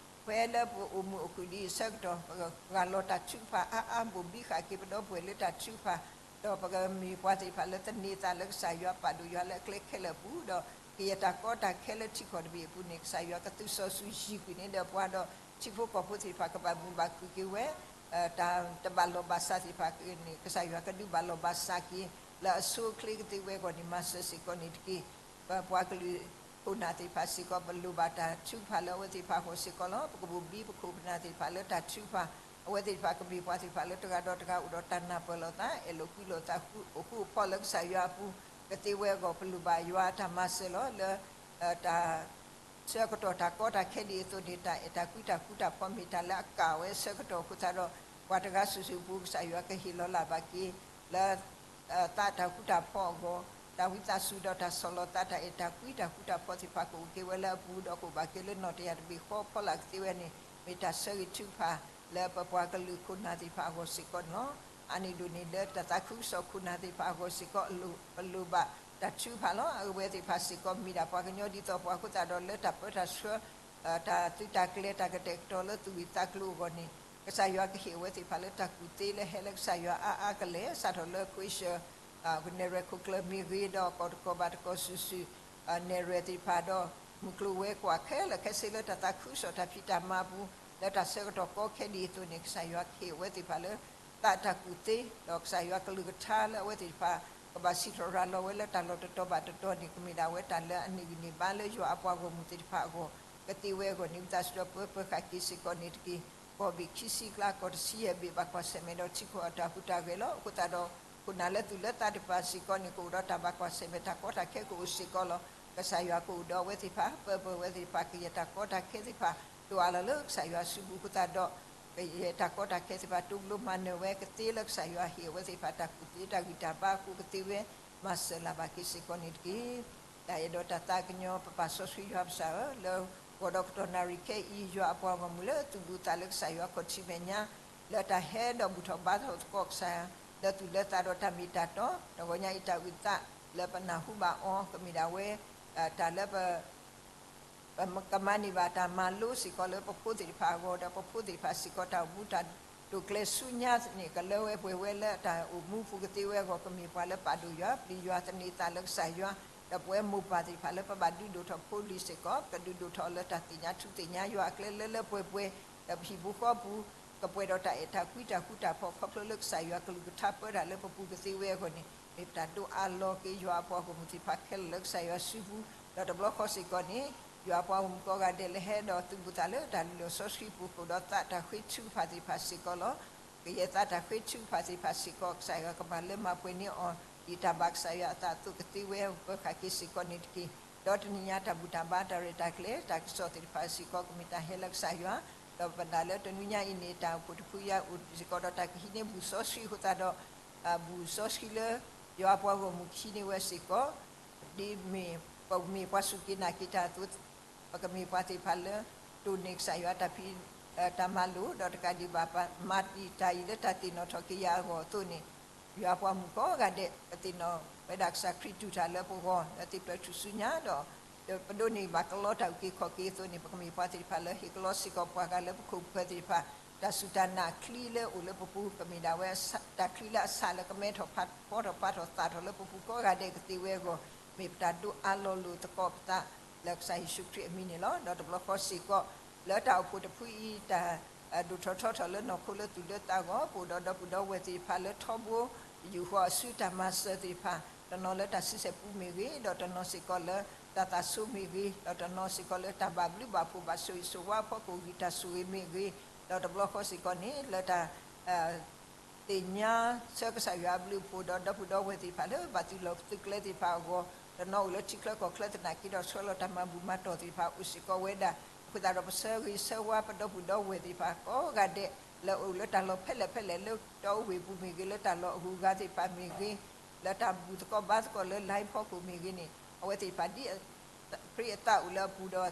ဖဲလၢပအိၣ်မုာ်အိၣ်ခုၣ်ဒ်အံၤအဆၢကတီၢ် ပကရၤလီၤတၢ်ထုကဖၣ်အါအါ ဘိၣ်ဘံဃာ်က့ၤပဒီပုၢ်ဝဲၢ်လၢတၢ်ထုကဖၣ် ဒီးပကမ့ၢ်ပှၤသ့ၣ်တဖၣ်လၢသန့ၤသးလၢကစၢ်ယွၤ ပာ်ဒိၣ်ယွၤလၢအကျဲခဲလၢာ်အပူၤ ဒီးကယဲၢ်တၢ်ကီတၢ်ခဲလၢထံကီၢ်တဘ့ၣ်အပူၤန့ၣ် ကစၢ်ယွၤကသုးစီဆှံယံၤကွံာ်န့ၢ်ဒီးပှၤဒီး ထံဖိကီၢ်ဖိသ့ၣ်တဖၣ်ကဘၣ်မုာ်ဘၣ်ခုၣ်က့ၤဝဲ တၢ်တဘၣ်လီၢ်ဘၣ်စးသ့ၣ်တဖၣ်န့ၣ် ကစၢ်ယွၤကဒုးဘၣ်လီၢ်ဘၣ်စးက့ၤ လၢအဆိအချ့ကသ့ဝဲအဂီၢ်န့ၣ် မၤစၢၤစ့ၢ်ကီးန့ၣ်တက့ၢ်. ပပှၤကလုာ်ခိၣ်နၢ်သ့ၣ်တဖၣ်စ့ၢ်ကီး ပလိၣ်ဘၣ်တၢ်ထုကဖၣ်လၢအဝဲသ့ၣ်တဖၣ်အဂီၢ်စ့ၢ်ကီးလီၤ. ပကဘိၣ်ဘံပခိၣ်ပနၢ်သ့ၣ်တဖၣ်လၢတၢ်ထုကဖၣ် အဝဲသ့ၣ်တဖၣ်ကမ့ၢ်ပှၤသ့ၣ်တဖၣ်လၢတဂၤဒီးတဂၤအိၣ်ဒီးတၢ်နၢ်ပၢၢ်လိာ်သး အဲၣ်လိာ်ကွံလိာ်သးဃူအိၣ်ဃူအိၣ်ဖိးလၢကစၢ်ယွၤအပူၤ ကသ့ဝဲအဂီၢ် ပလိၣ်ဘၣ်ယွၤအတၢ်မၤစၢၤလီၤ. လၢ တၢ် ဆၢကတီၢ်တၢ်ကီတၢ်ခဲဒ်အံၤအသိးန့ၣ် တၢ်အဲၣ်တၢ်ကွံတၢ်ဃူတၢ်ဖိးမ့ၢ်တၢ်လၢအကၣ်ဝဲအဆၢကတီၢ်အဃိသတးဒီး ပှၤတဂၤစုာ်စုာ်အပူၤ ကစၢ်ယွၤကဟ့ၣ်လီၤလၢ်ဘၣ်က့ၤ လၢ သးတၢ်ဃူတၢ်ဖိးအဂီၢ် တၢ်ဝံသးစူၤဒီးတၢ်ဆီၣ်လီၤသး တၢ်အဲၣ်တၢ်ကွံတၢ်ဃူတၢ်ဖိးသ့ၣ်တဖၣ်ကအိၣ်က့ၤဝဲလၢအပူၤ ဒီးကအိၣ်ဘၣ်က့ၤလၢနီၣ်တယၢ်တဘ့ၣ်ဃီဖီလာ်ကသ့ဝဲန့ၣ် မ့ၢ်တၢ်ဆၢဂ့ၤထုကဖၣ် လၢပပှၤကလုာ်ခိၣ်နၢ်သ့ၣ်တဖၣ်အဂီၢ်စ့ၢ်ကီးန့ၣ်လီၤ. အါန့ၢ်ဒိၣ်န့ၣ် လၢတၢ်သးခုကစီၣ်ခိၣ်နၢ်သ့ၣ်တဖၣ်အဂီၢ်စ့ၢ်ကီး ပလိၣ်ဘၣ်တၢ်ထုကဖၣ်လီၤ. အဝဲသ့ၣ်တဖၣ်စ့ၢ်ကီး မ့ၢ်ဒၣ်ပှၤကညီဒ်သိးပှၤအဃိသတးဒီး လၢတၢ်ပၢတၢ်ဆှၢ တၢ်သုးတၢ်ကျဲၤ တၢ်ကတဲာ်ကတီၤလၢသူၣ်ဝံၣ်သးကျိၤအဂီၢ်န့ၣ် ကစၢ်ယွၤကဟ့ၣ်အဝဲသ့ၣ်တဖၣ်လၢတၢ်ကူၣ်သ့လၢဟဲလၢကစၢ်ယွၤအါအါကလဲာ် စးထီၣ်လၢခွ့ဆၢၣ် နဲၣ်ရွဲၣ်ခိၣ်ကျၢၢ်မ့ၢ်ဂ့ၤ ဒီးကီၢ်တကီၢ်ဘၣ်တကီၢ်စုာ်စုာ် နဲၣ်ရွဲၣ်သ့ၣ်တဖၣ်ဒီး မုၢ်ကျိၤဝဲၤကွာ်ခဲလၢာ်ခဲဆ့လၢတၢ်သးခုကစီၣ်တၢ်ဖံးတၢ်မၤအပူၤ လၢတၢ်ဆၢကတီၢ်ကီခဲဒ်အံၤအသိးန့ၣ် ကစၢ်ယွၤကဟ့ၣ်အဝဲသ့ၣ်တဖၣ်လၢ သးတၢ်ကူၣ်သ့ ဒီးကစၢ်ယွၤကလုၢ်ကထါလၢအဝဲသ့ၣ်တဖၣ် ကဘၣ်စံးထီၣ်ရၤလီၤဝဲလၢတၢ်လီၢ်တတီၤဘၣ်တတီၤန့ၣ် ကမ့ၢ်ဒၣ်ဝဲတၢ်လၢအန့ၢ်ဂံၢ်န့ၢ်ဘါလၢယွၤအပှၤဂီၢ်မုၢ်သ့ၣ်တဖၣ်အဂီၢ် ကသ့ဝဲအဂီၢ်န့ၣ် ဝံသးစူၤဒီးပၢပၢဃာ်က့ၤစ့ၢ်ကီးန့ၣ်တက့ၢ်. ကီၢ်ဘ့ၣ်ခံဆံကျါ ကီၢ်တဆံယဲၢ်ဘ့ၣ် ဘၣ်ကွၢ်ဆၢၣ်မဲာ်ဒီးထံကီၢ်အတၢ်ဟူးတၢ်ဂဲၤလီၤ. အဃိသတးဒီး ခိၣ်နၢ်လၢသူၣ်လၢသးသ့ၣ်တဖၣ်စ့ၢ်ကီးန့ၣ် ကအိၣ်ဒီးတၢ်ဘၣ်ကွၢ်ဆၢၣ်မဲာ် တၢ်ကီတၢ်ခဲကအိၣ်စ့ၢ်ကီးလီၤ. ကစၢ်ယွၤကအိၣ်ဒီးအဝဲသ့ၣ်တဖၣ် ပၢပၢအဝဲသ့ၣ်တဖၣ် ကယဲၢ်တၢ်ကီတၢ်ခဲသ့ၣ်တဖၣ် ဒိၣ်အါလီၤလၢကစၢ်ယွၤအစုပူၤအဃိသတးဒီး ကယဲၢ်တၢ်ကီတၢ်ခဲသ့ၣ်တဖၣ် တိကျိၤမၤနၢၤဝဲကသ့လၢကစၢ်ယွၤဟ့ၣ်အဝဲသ့ၣ်တဖၣ် တၢ်ကူၣ်သ့တၢ်ဂံၢ်တၢ်ဘါအဃိကသ့ဝဲ မၤစၢၤလၢ်ဘၣ်က့ၤစ့ၢ်ကီးန့ၣ်တက့ၢ်. တၢ်အဲၣ်ဒိးတၢ်သးကညီၤ ပပၢ်စီဆှံယွၤပစၢ်ဧၢ, လၢဂီၤဒီးကတီၢ်နၣ်ရံၣ်ခဲအံၤ ယွၤအပှၤဂီၢ်မုၢ်လၢသူၣ်ဒူသးလၢကစၢ်ယွၤခီၣ်ထံးမဲာ်ညါ လၢတၢ်ဟဲဒီးဘူၣ်ထီၣ်ဘါထီၣ်သကိးကစၢ် လၢသူၣ်လၢသးဒီးတၢ်မ့ၢ်တၢ်တီ, တဂီၤညါအံၤတၢ်အုၣ်သးလၢပနၢ်ဟူဘၣ်အီၤ ကမ့ၢ်ဒၣ်ဝဲ တၢ်လၢပ ပကမၤန့ၢ်ဘၣ်တၢ်မၤလိစ့ၢ်ကီးလၢပဖိသ့ၣ်တဖၣ်အဂီၢ် ဒီးပဖိသ့ၣ်တဖၣ်စ့ၢ်ကီး တၢ်အိၣ်မူတၢ်ဒိၣ်ကျဲၤဆူညါန့ၣ် ကလၢဝဲပှဲၤဝဲလၢတၢ်အိၣ်မူပူၤကသ့ဝဲအဂီၢ် ကမ့ၢ်ပှၤလၢပာ်ဒိၣ်ယွၤ ပျံၤယွၤ သန့ၤသးလၢကစၢ်ယွၤ, ဒီးပဝဲမိၢ်ပၢ်သ့ၣ်တဖၣ်လၢပဘၣ်ဒုးဒိၣ်ထီၣ်ဖိလံၤစ့ၢ်ကီး ပကဒုးဒိၣ်ထီၣ်အီၤလၢတၢ်သ့ၣ်ညါထူသ့ၣ်ညါယွၤအကျဲလၢလၢပှဲၤပှဲၤ, ဒီးပဟံၣ်ပူၤဃီပူၤ ကပှဲၤဒီးတၢ်အဲၣ်တၢ်ကွံတၢ်ဃူတၢ်ဖိး ခီဖျိလၢကစၢ်ယွၤကလုၢ်ကထါပၢတၢ်လၢပပူၤကသ့ဝဲအဂီၢ်န့ၣ် မ့ၢ်ပတၢ်ဒိးအးလီၤက့ၤယွၤအပှၤဂီၢ်မုၢ်သ့ၣ်တဖၣ်ခဲလၢာ်လၢကစၢ်ယွၤစုပူၤ, ဒီးတဘျီဃီစ့ၢ်ကီးန့ၣ် ယွၤအပှၤဂီၢ်မုၢ်ကိးဂၤဒဲးလၢဟဲဒီးသုးဘူးသးလၢတၢ်လုၢ်လီၢ်စီဆှံပူၤဃုာ်ဒီးသးတၢ်ဃ့ထုကဖၣ်သ့ၣ်တဖၣ်စ့ၢ်ကီးလီၤ. ကယဲၢ်သးတၢ်ဃ့ထုကဖၣ်သ့ၣ်တဖၣ်စ့ၢ်ကီး ကစၢ်ယွၤကမၤလၢမၤပှဲၤန့ၢ်အီၤ ဒ်တၢ်ဘၣ်ကစၢ်ယွၤအသးအသိးကသ့ဝဲပၢၤဃာ်က့ၤစ့ၢ်ကီးန့ၣ်တက့ၢ်. ဒီးတနံၤညါတၢ်ဘူၣ်တၢ်ဘါတၢ်ရဲၣ်တၢ်ကျဲၤတၢ်ကစီၣ်သ့ၣ်တဖၣ်စ့ၢ်ကီးကမ့ၢ်တၢ်ဟဲလၢကစၢ်ယွၤ, ဒီးပနာ်လၢတနွံညါအံၤန့ၣ် တၢ်အိၣ်ဖှိၣ်တဖုအံၤအအိၣ်စ့ၢ်ကီးဒီးတၢ်ကဟံးန့ၢ်ဘူၣ်စီဆှံအဃိသတးဒီး ဘူၣ်စီဆှံလၢ ယွၤအပှၤဂီၢ်မုၢ်ကဟံးန့ၢ်ဝဲစ့ၢ်ကီး ဒ်မ့ၢ်ပမ့ၢ်ပှၤစူၢ်က့ၤနာ်က့ၤတၢ်အသိး ပကမ့ၢ်ပှၤသ့ၣ်တဖၣ်လၢ တိၢ်န့ၢ်ကစၢ်ယွၤတၢ်ဖံးတၢ်မၤလိာ် ဒီးတကးဒံးဘၣ် မၤတံာ်တာ်အံၤလၢတၢ်သ့ၣ်နီၣ်ထီၣ်က့ၤယၤအဂီၢ်အသိးန့ၣ် ယွၤပှၤမုၣ်ကိးဂၤဒဲး ပသ့ၣ်နီၣ်ဝဲဒၣ်ကစၢ်ခရံာ်တူၢ်တၢ်လၢပဂီၢ် လၢသ့ၣ်ဖျၢၣ်ထူၣ်စုညါဒီး ပဒိးန့ၢ်ဘၣ်ကလီတၢ်အုၣ်က့ၤခီၣ်က့ၤအသိးန့ၣ် ပကမ့ၢ်ပှၤသ့ၣ်တဖၣ်လၢဟ့ၣ်ကလီစ့ၢ်ကီးပှၤဂၤလၢပခိၣ်ပဃၢၤသ့ၣ်တဖၣ် တၢ်စူၢ်တၢ်နာ်ချံလၢအိၣ်လၢပပူၤ ကမ့ၢ်ဒၣ်ဝဲတၢ်ချံလၢအဆၣ်လၢကမဲထီၣ်ဖီထီၣ်ပာ်ထီၣ်သၣ်ထီၣ်လၢပပူၤကိးဂၤဒဲးကသ့ဝဲအဂီၢ် မ့ၢ်ပတၢ်ဒိးအးလီၤလိာ်သကိးပသး လၢကစၢ်ယ့ၣ်ၡူးခရံာ်အမံၤန့ၣ်လီၤ. ဒီးတဘျီဃီစ့ၢ်ကီး လၢတၢ်အိၣ်ဖှိၣ်တဖုအံၤ တၢ် ဒိၣ်ထီၣ်ထီထီၣ်လၢနီၢ်ခိလၢသူၣ်လၢသးအဂီၢ် ပအိၣ်ဒီးဒီပုၢ်ဒီဝဲၢ်သ့ၣ်တဖၣ်လၢထီဘိ ယူာ်ဃီၤအစုတၢ်မၤစၢၤသ့ၣ်တဖၣ် တနီၤလၢတၢ်ဆံဆဲၣ်ပူမ့ၢ်ဂ့ၤ ဒီးတနီၤစ့ၢ်ကီးလၢတၢ်သးဆိမ့ၢ်ဂ့ၤ ဒီးတနီၤစ့ၢ်ကီးလၢတၢ်ဘၣ်ဘျုးဘၣ်ဖှိၣ်ဘၣ်ဆိၣ်ဂ့ၤဆိၣ်ဝါအဖီခိၣ်ဂံၢ်တၢ်ဆိၣ်ဂ့ၤမ့ၢ်ဂ့ၤ ဒီးတဘျီဃီစ့ၢ်ကီးန့ၣ် လၢတၢ် သ့ၣ်ညါဆၢကစၢ်ယွၤအဘျုးအဖှိၣ်ဒီးဒီပုၢ်ဒီဝဲၢ်သ့ၣ်တဖၣ်လၢဘၣ်သုးလီၢ်သုးကျဲသ့ၣ်တဖၣ်အဂီၢ် တနီၤအိၣ်လၢထံချၢကီၢ်ချၢသနာ်က့ဒီးဆှၢလီၤတၢ်မၤဘူၣ်မၤတီၢ်သ့ၣ်တဖၣ်အိၣ်စ့ၢ်ကီးဝဲဒၣ် အဃိသတးဒီးပဆၢဂ့ၤဆၢဝါပဒီပုၢ်ဒီဝဲၢ်သ့ၣ်တဖၣ်ကိးဂၤဒဲး လၢအိၣ်လၢတၢ်လီၢ်ဖဲလဲၣ်ဖဲလဲၣ်လၢတီအူဝ့ၢ်ပူၤမ့ၢ်ဂ့ၤ လၢတၢ်လီၢ်အဂုၤအဂၤသ့ၣ်တဖၣ်မ့ၢ်ဂ့ၤ လၢတၢ်ဘူၣ်သကိးဘါသကိးလၢ line ဖီခိၣ်မ့ၢ်ဂ့ၤန့ၣ် အဝဲသ့ၣ်တဖၣ်ဒ် ခရံာ်အသးအိၣ်လၢအပူၤဒီး သ့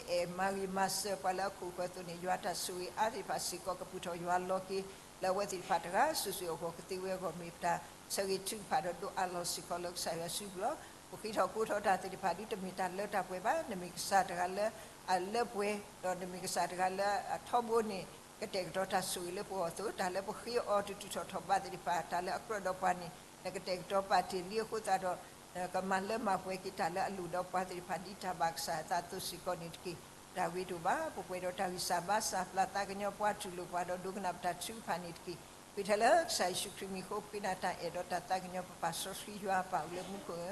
အဲၣ်မၤဂ့ၤမၤစၢၤပှၤလၢအခိၣ်ဃၢၤအသိးန့ၣ် ယွၤတၢ်ဆိၣ်ဂ့ၤအါသ့ၣ်တဖၣ်စ့ၢ်ကီးကပူၤထီၣ်ယွၤလီၤက့ၤ လၢအဝဲသ့ၣ်တဖၣ်တဂၤစုာ်စုာ်အဂီၢ်ကသ့ဝဲအဂီၢ် မ့ၢ်ပတၢ်ဆၢဂ့ၤထုကဖၣ်ဒီးဒိးအးလီၤစ့ၢ်ကီးလၢကစၢ်ယွၤစုပူၤလီၤ. ပဃ့ထီၣ်ကိးထီၣ်တၢ်သ့ၣ်တဖၣ်ဒုတမ့ၢ်တၢ်လၢတၢ်ပှဲၤဘၣ် နမ့ၢ်ကစၢ်တဂၤလၢအလၢပှဲၤ ဒီးနမ့ၢ်ကစၢ်တဂၤလၢအထီဘိန့ၣ် ကတဲာ်ကတီၤတၢ်ဆိၣ်ဂ့ၤလၢပဂီၢ်အသိး တၢ်လၢပဃ့အီၤတုၤတုၤထီၣ်ထီၣ်ဘးသ့ၣ်တဖၣ် တၢ်လၢအကြၢးဒီးပှၤန့ၣ် နကတဲာ်ကတီၤပာ်တ့ၢ်လံအဃိသတးဒီး ကမၤလၢမၤပှဲၤက့ၤတၢ်လၢအလိၣ်ဒီးပှၤသ့ၣ်တဖၣ်ဒ်တၢ်ဘၣ်ကစၢ်အသးအသိးစ့ၢ်ကီးန့ၣ်တက့ၢ်. တၢ်ဂ့ၤတအိၣ်ဘၣ် ပပှဲၤဒီးတၢ်ဂံၢ်စၢ်ဘါစၢ် ပျၢ်သးကညီၤပှၤတူၢ်လိာ်ပှၤဒီးဒိကနၣ်ပတၢ်ထုကဖၣ်န့ၣ်တက့ၢ်. ဃ့ထဲလၢကစၢ်ယ့ၣ်ၡူးခရံာ်မံၤအဃိ ပဃ့နၤတၢ်အဲၣ်ဒီးတၢ်သးကညီၤပပၢ်စီဆှံယွၤအပၢ်အိၣ်လၢမူခိၣ်ဧၢ,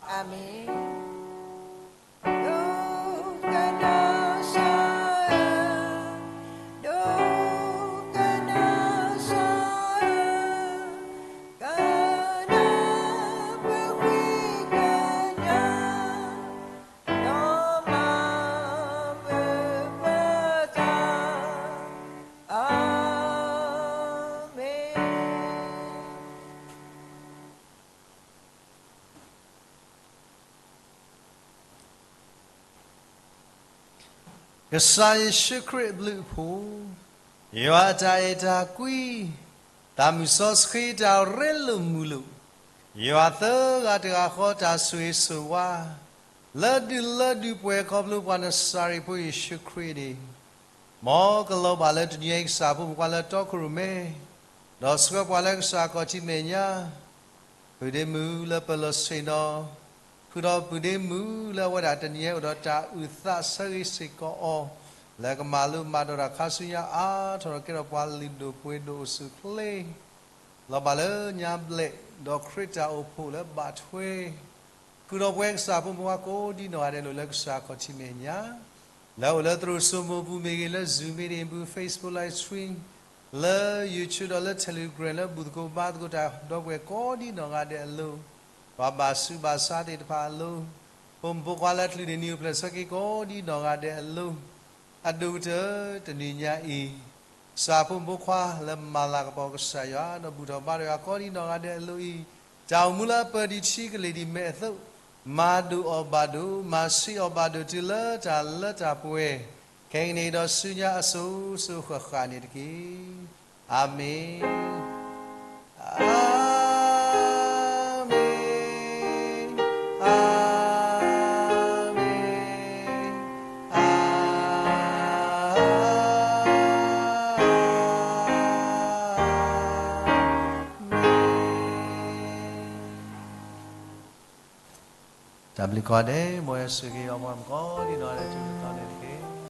အၤမ့ၣ်. ဒိကနၣ်စၢ်ဧၢ, ဒိကနၣ်စၢ်ဧၢ, ကနၣ်ပဃ့ကညး, ဒီးမၤပပၢၤသး, အၤမ့ၣ်. ကစၢ်ယ့ၣ်ၡူးခရံာ်အဘျုးအဖှိၣ်, ယွၤအတၢ်အဲၣ်တၢ်ကွံ, သးမုၢ်စီဆှံတၢ်ရ့လိာ်မုာ်လိာ်, ယွၤသၢဂၤတဂၤဃီတၢ်ဆိၣ်ဂ့ၤဆိၣ်ဝါ, လၢဒုးလၢဒုးပှဲၤခီဖျိပှၤနစၤရ့းဖိယ့ၣ်ၡူးခရံာ်န့ၣ်, မ်ကလီၤဘၣ်လၢတနံၤအံၤကစၢ်ဖိမုၣ်ခွါလၢတီခိၣ်ရိၣ်မဲ, ဒီးဆှၢပှၤလၢကစၢ်ခီၣ်ထံးမဲာ်ညါ ပုၢ်ဒ့မုၣ်လၢပလီၢ်ဆ့ၣ်နီၤ, ဃုာ်ဒီးပုၢ်ဒ့မုၣ်လၢအဝဲဒၣ်တနံၤအံၤအိၣ်ဒီးတၢ်အုၣ်သးဆၢဂ့ၤစ့ၢ်ကီးအီၤ, လၢကမၤလိမၤဒိးတၢ်ခါဆူညါအါထီၣ်ဒီးကဲထီၣ်ပှၤလုၢ်ဒိၣ်ပှ့ၤဒိၣ်အိၣ်ဆူၣ်အိၣ်ချ့, လီၤဘၣ်လၢညါဘျဲၣ်, ဒီးခရံာ်တၢ်အိၣ်ဖှိၣ်လၢဘၣ်ထွဲ ဃုာ်ဒီးပဝဲကစၢ်ဖိမုၣ်ဖိကိးဒံနီၢ်ဂၤဒဲးလၢကစၢ်ခီၣ်ထံးမဲာ်ညါ, လၢအအိၣ်လၢသရိာ်စိမိၤပူၤမ့ၢ်ဂ့ၤ, လၢ Zoom meeting ပူၤ, Facebook live stream, လၢ YouTube ဒီးလၢ Telegram လၢဘူၣ်သကိးဘါသကိးတၢ်ဒီပုၢ်ဝဲၢ်ကိးဒံနီၢ်ဂၤဒဲးအလိၤ, ပှၤဘၣ်ဆူးဘၣ်ဆါသ့ၣ်တဖၣ်အလိၤ, ဖိမုၣ်ဖိခွါလၢအချုးန့ၢ်နံၣ်အိၣ်ဖျဲၣ်ဆၢက့ၤကိးဒံနီၢ်ဂၤဒဲးအလိၤ, အဒိၣ်ကတၢၢ်တနံၤညါအံၤ ကစၢ်ဖိမုၣ်ဖိခွါလၢမၤလၤကပီၤကစၢ်ယွၤ ဒီးဘူၣ်ထီၣ်ဘါထီၣ်ယွၤကိးဒံနီၢ်ဂၤဒဲးအလိၤအံၤ, တၢ်အိၣ်မူလၢအပၢၢ်ဒံးထံကလ့ၢ်ဒံးမဲာ်အသိး, မၤဒိၣ်အီၤဘၣ်ဒိၣ်, မၤဆှံအီၤဘၣ်ဒိၣ်တုၤလၢတၢ်လၢတၢ်ပှဲၤ, ခဲကနံၣ်အံၤဒီးဆူညါအစိၤစိၤဃၣ်ဃၣ်န့ၣ်တက့ၢ်. အၤမ့ၣ်, အၤမ့ၣ်, အၤမ့ၣ်, အၤမ့ၣ်. တၢ်ဘျုးကိးဂၤဒဲး, မ်ယွၤဆိၣ်ဂ့ၤအီၤပှၤမုၣ်ကိးဒံနီၢ်ဂၤဒဲးတုၤလၢသီန့ၣ်တက့ၢ်.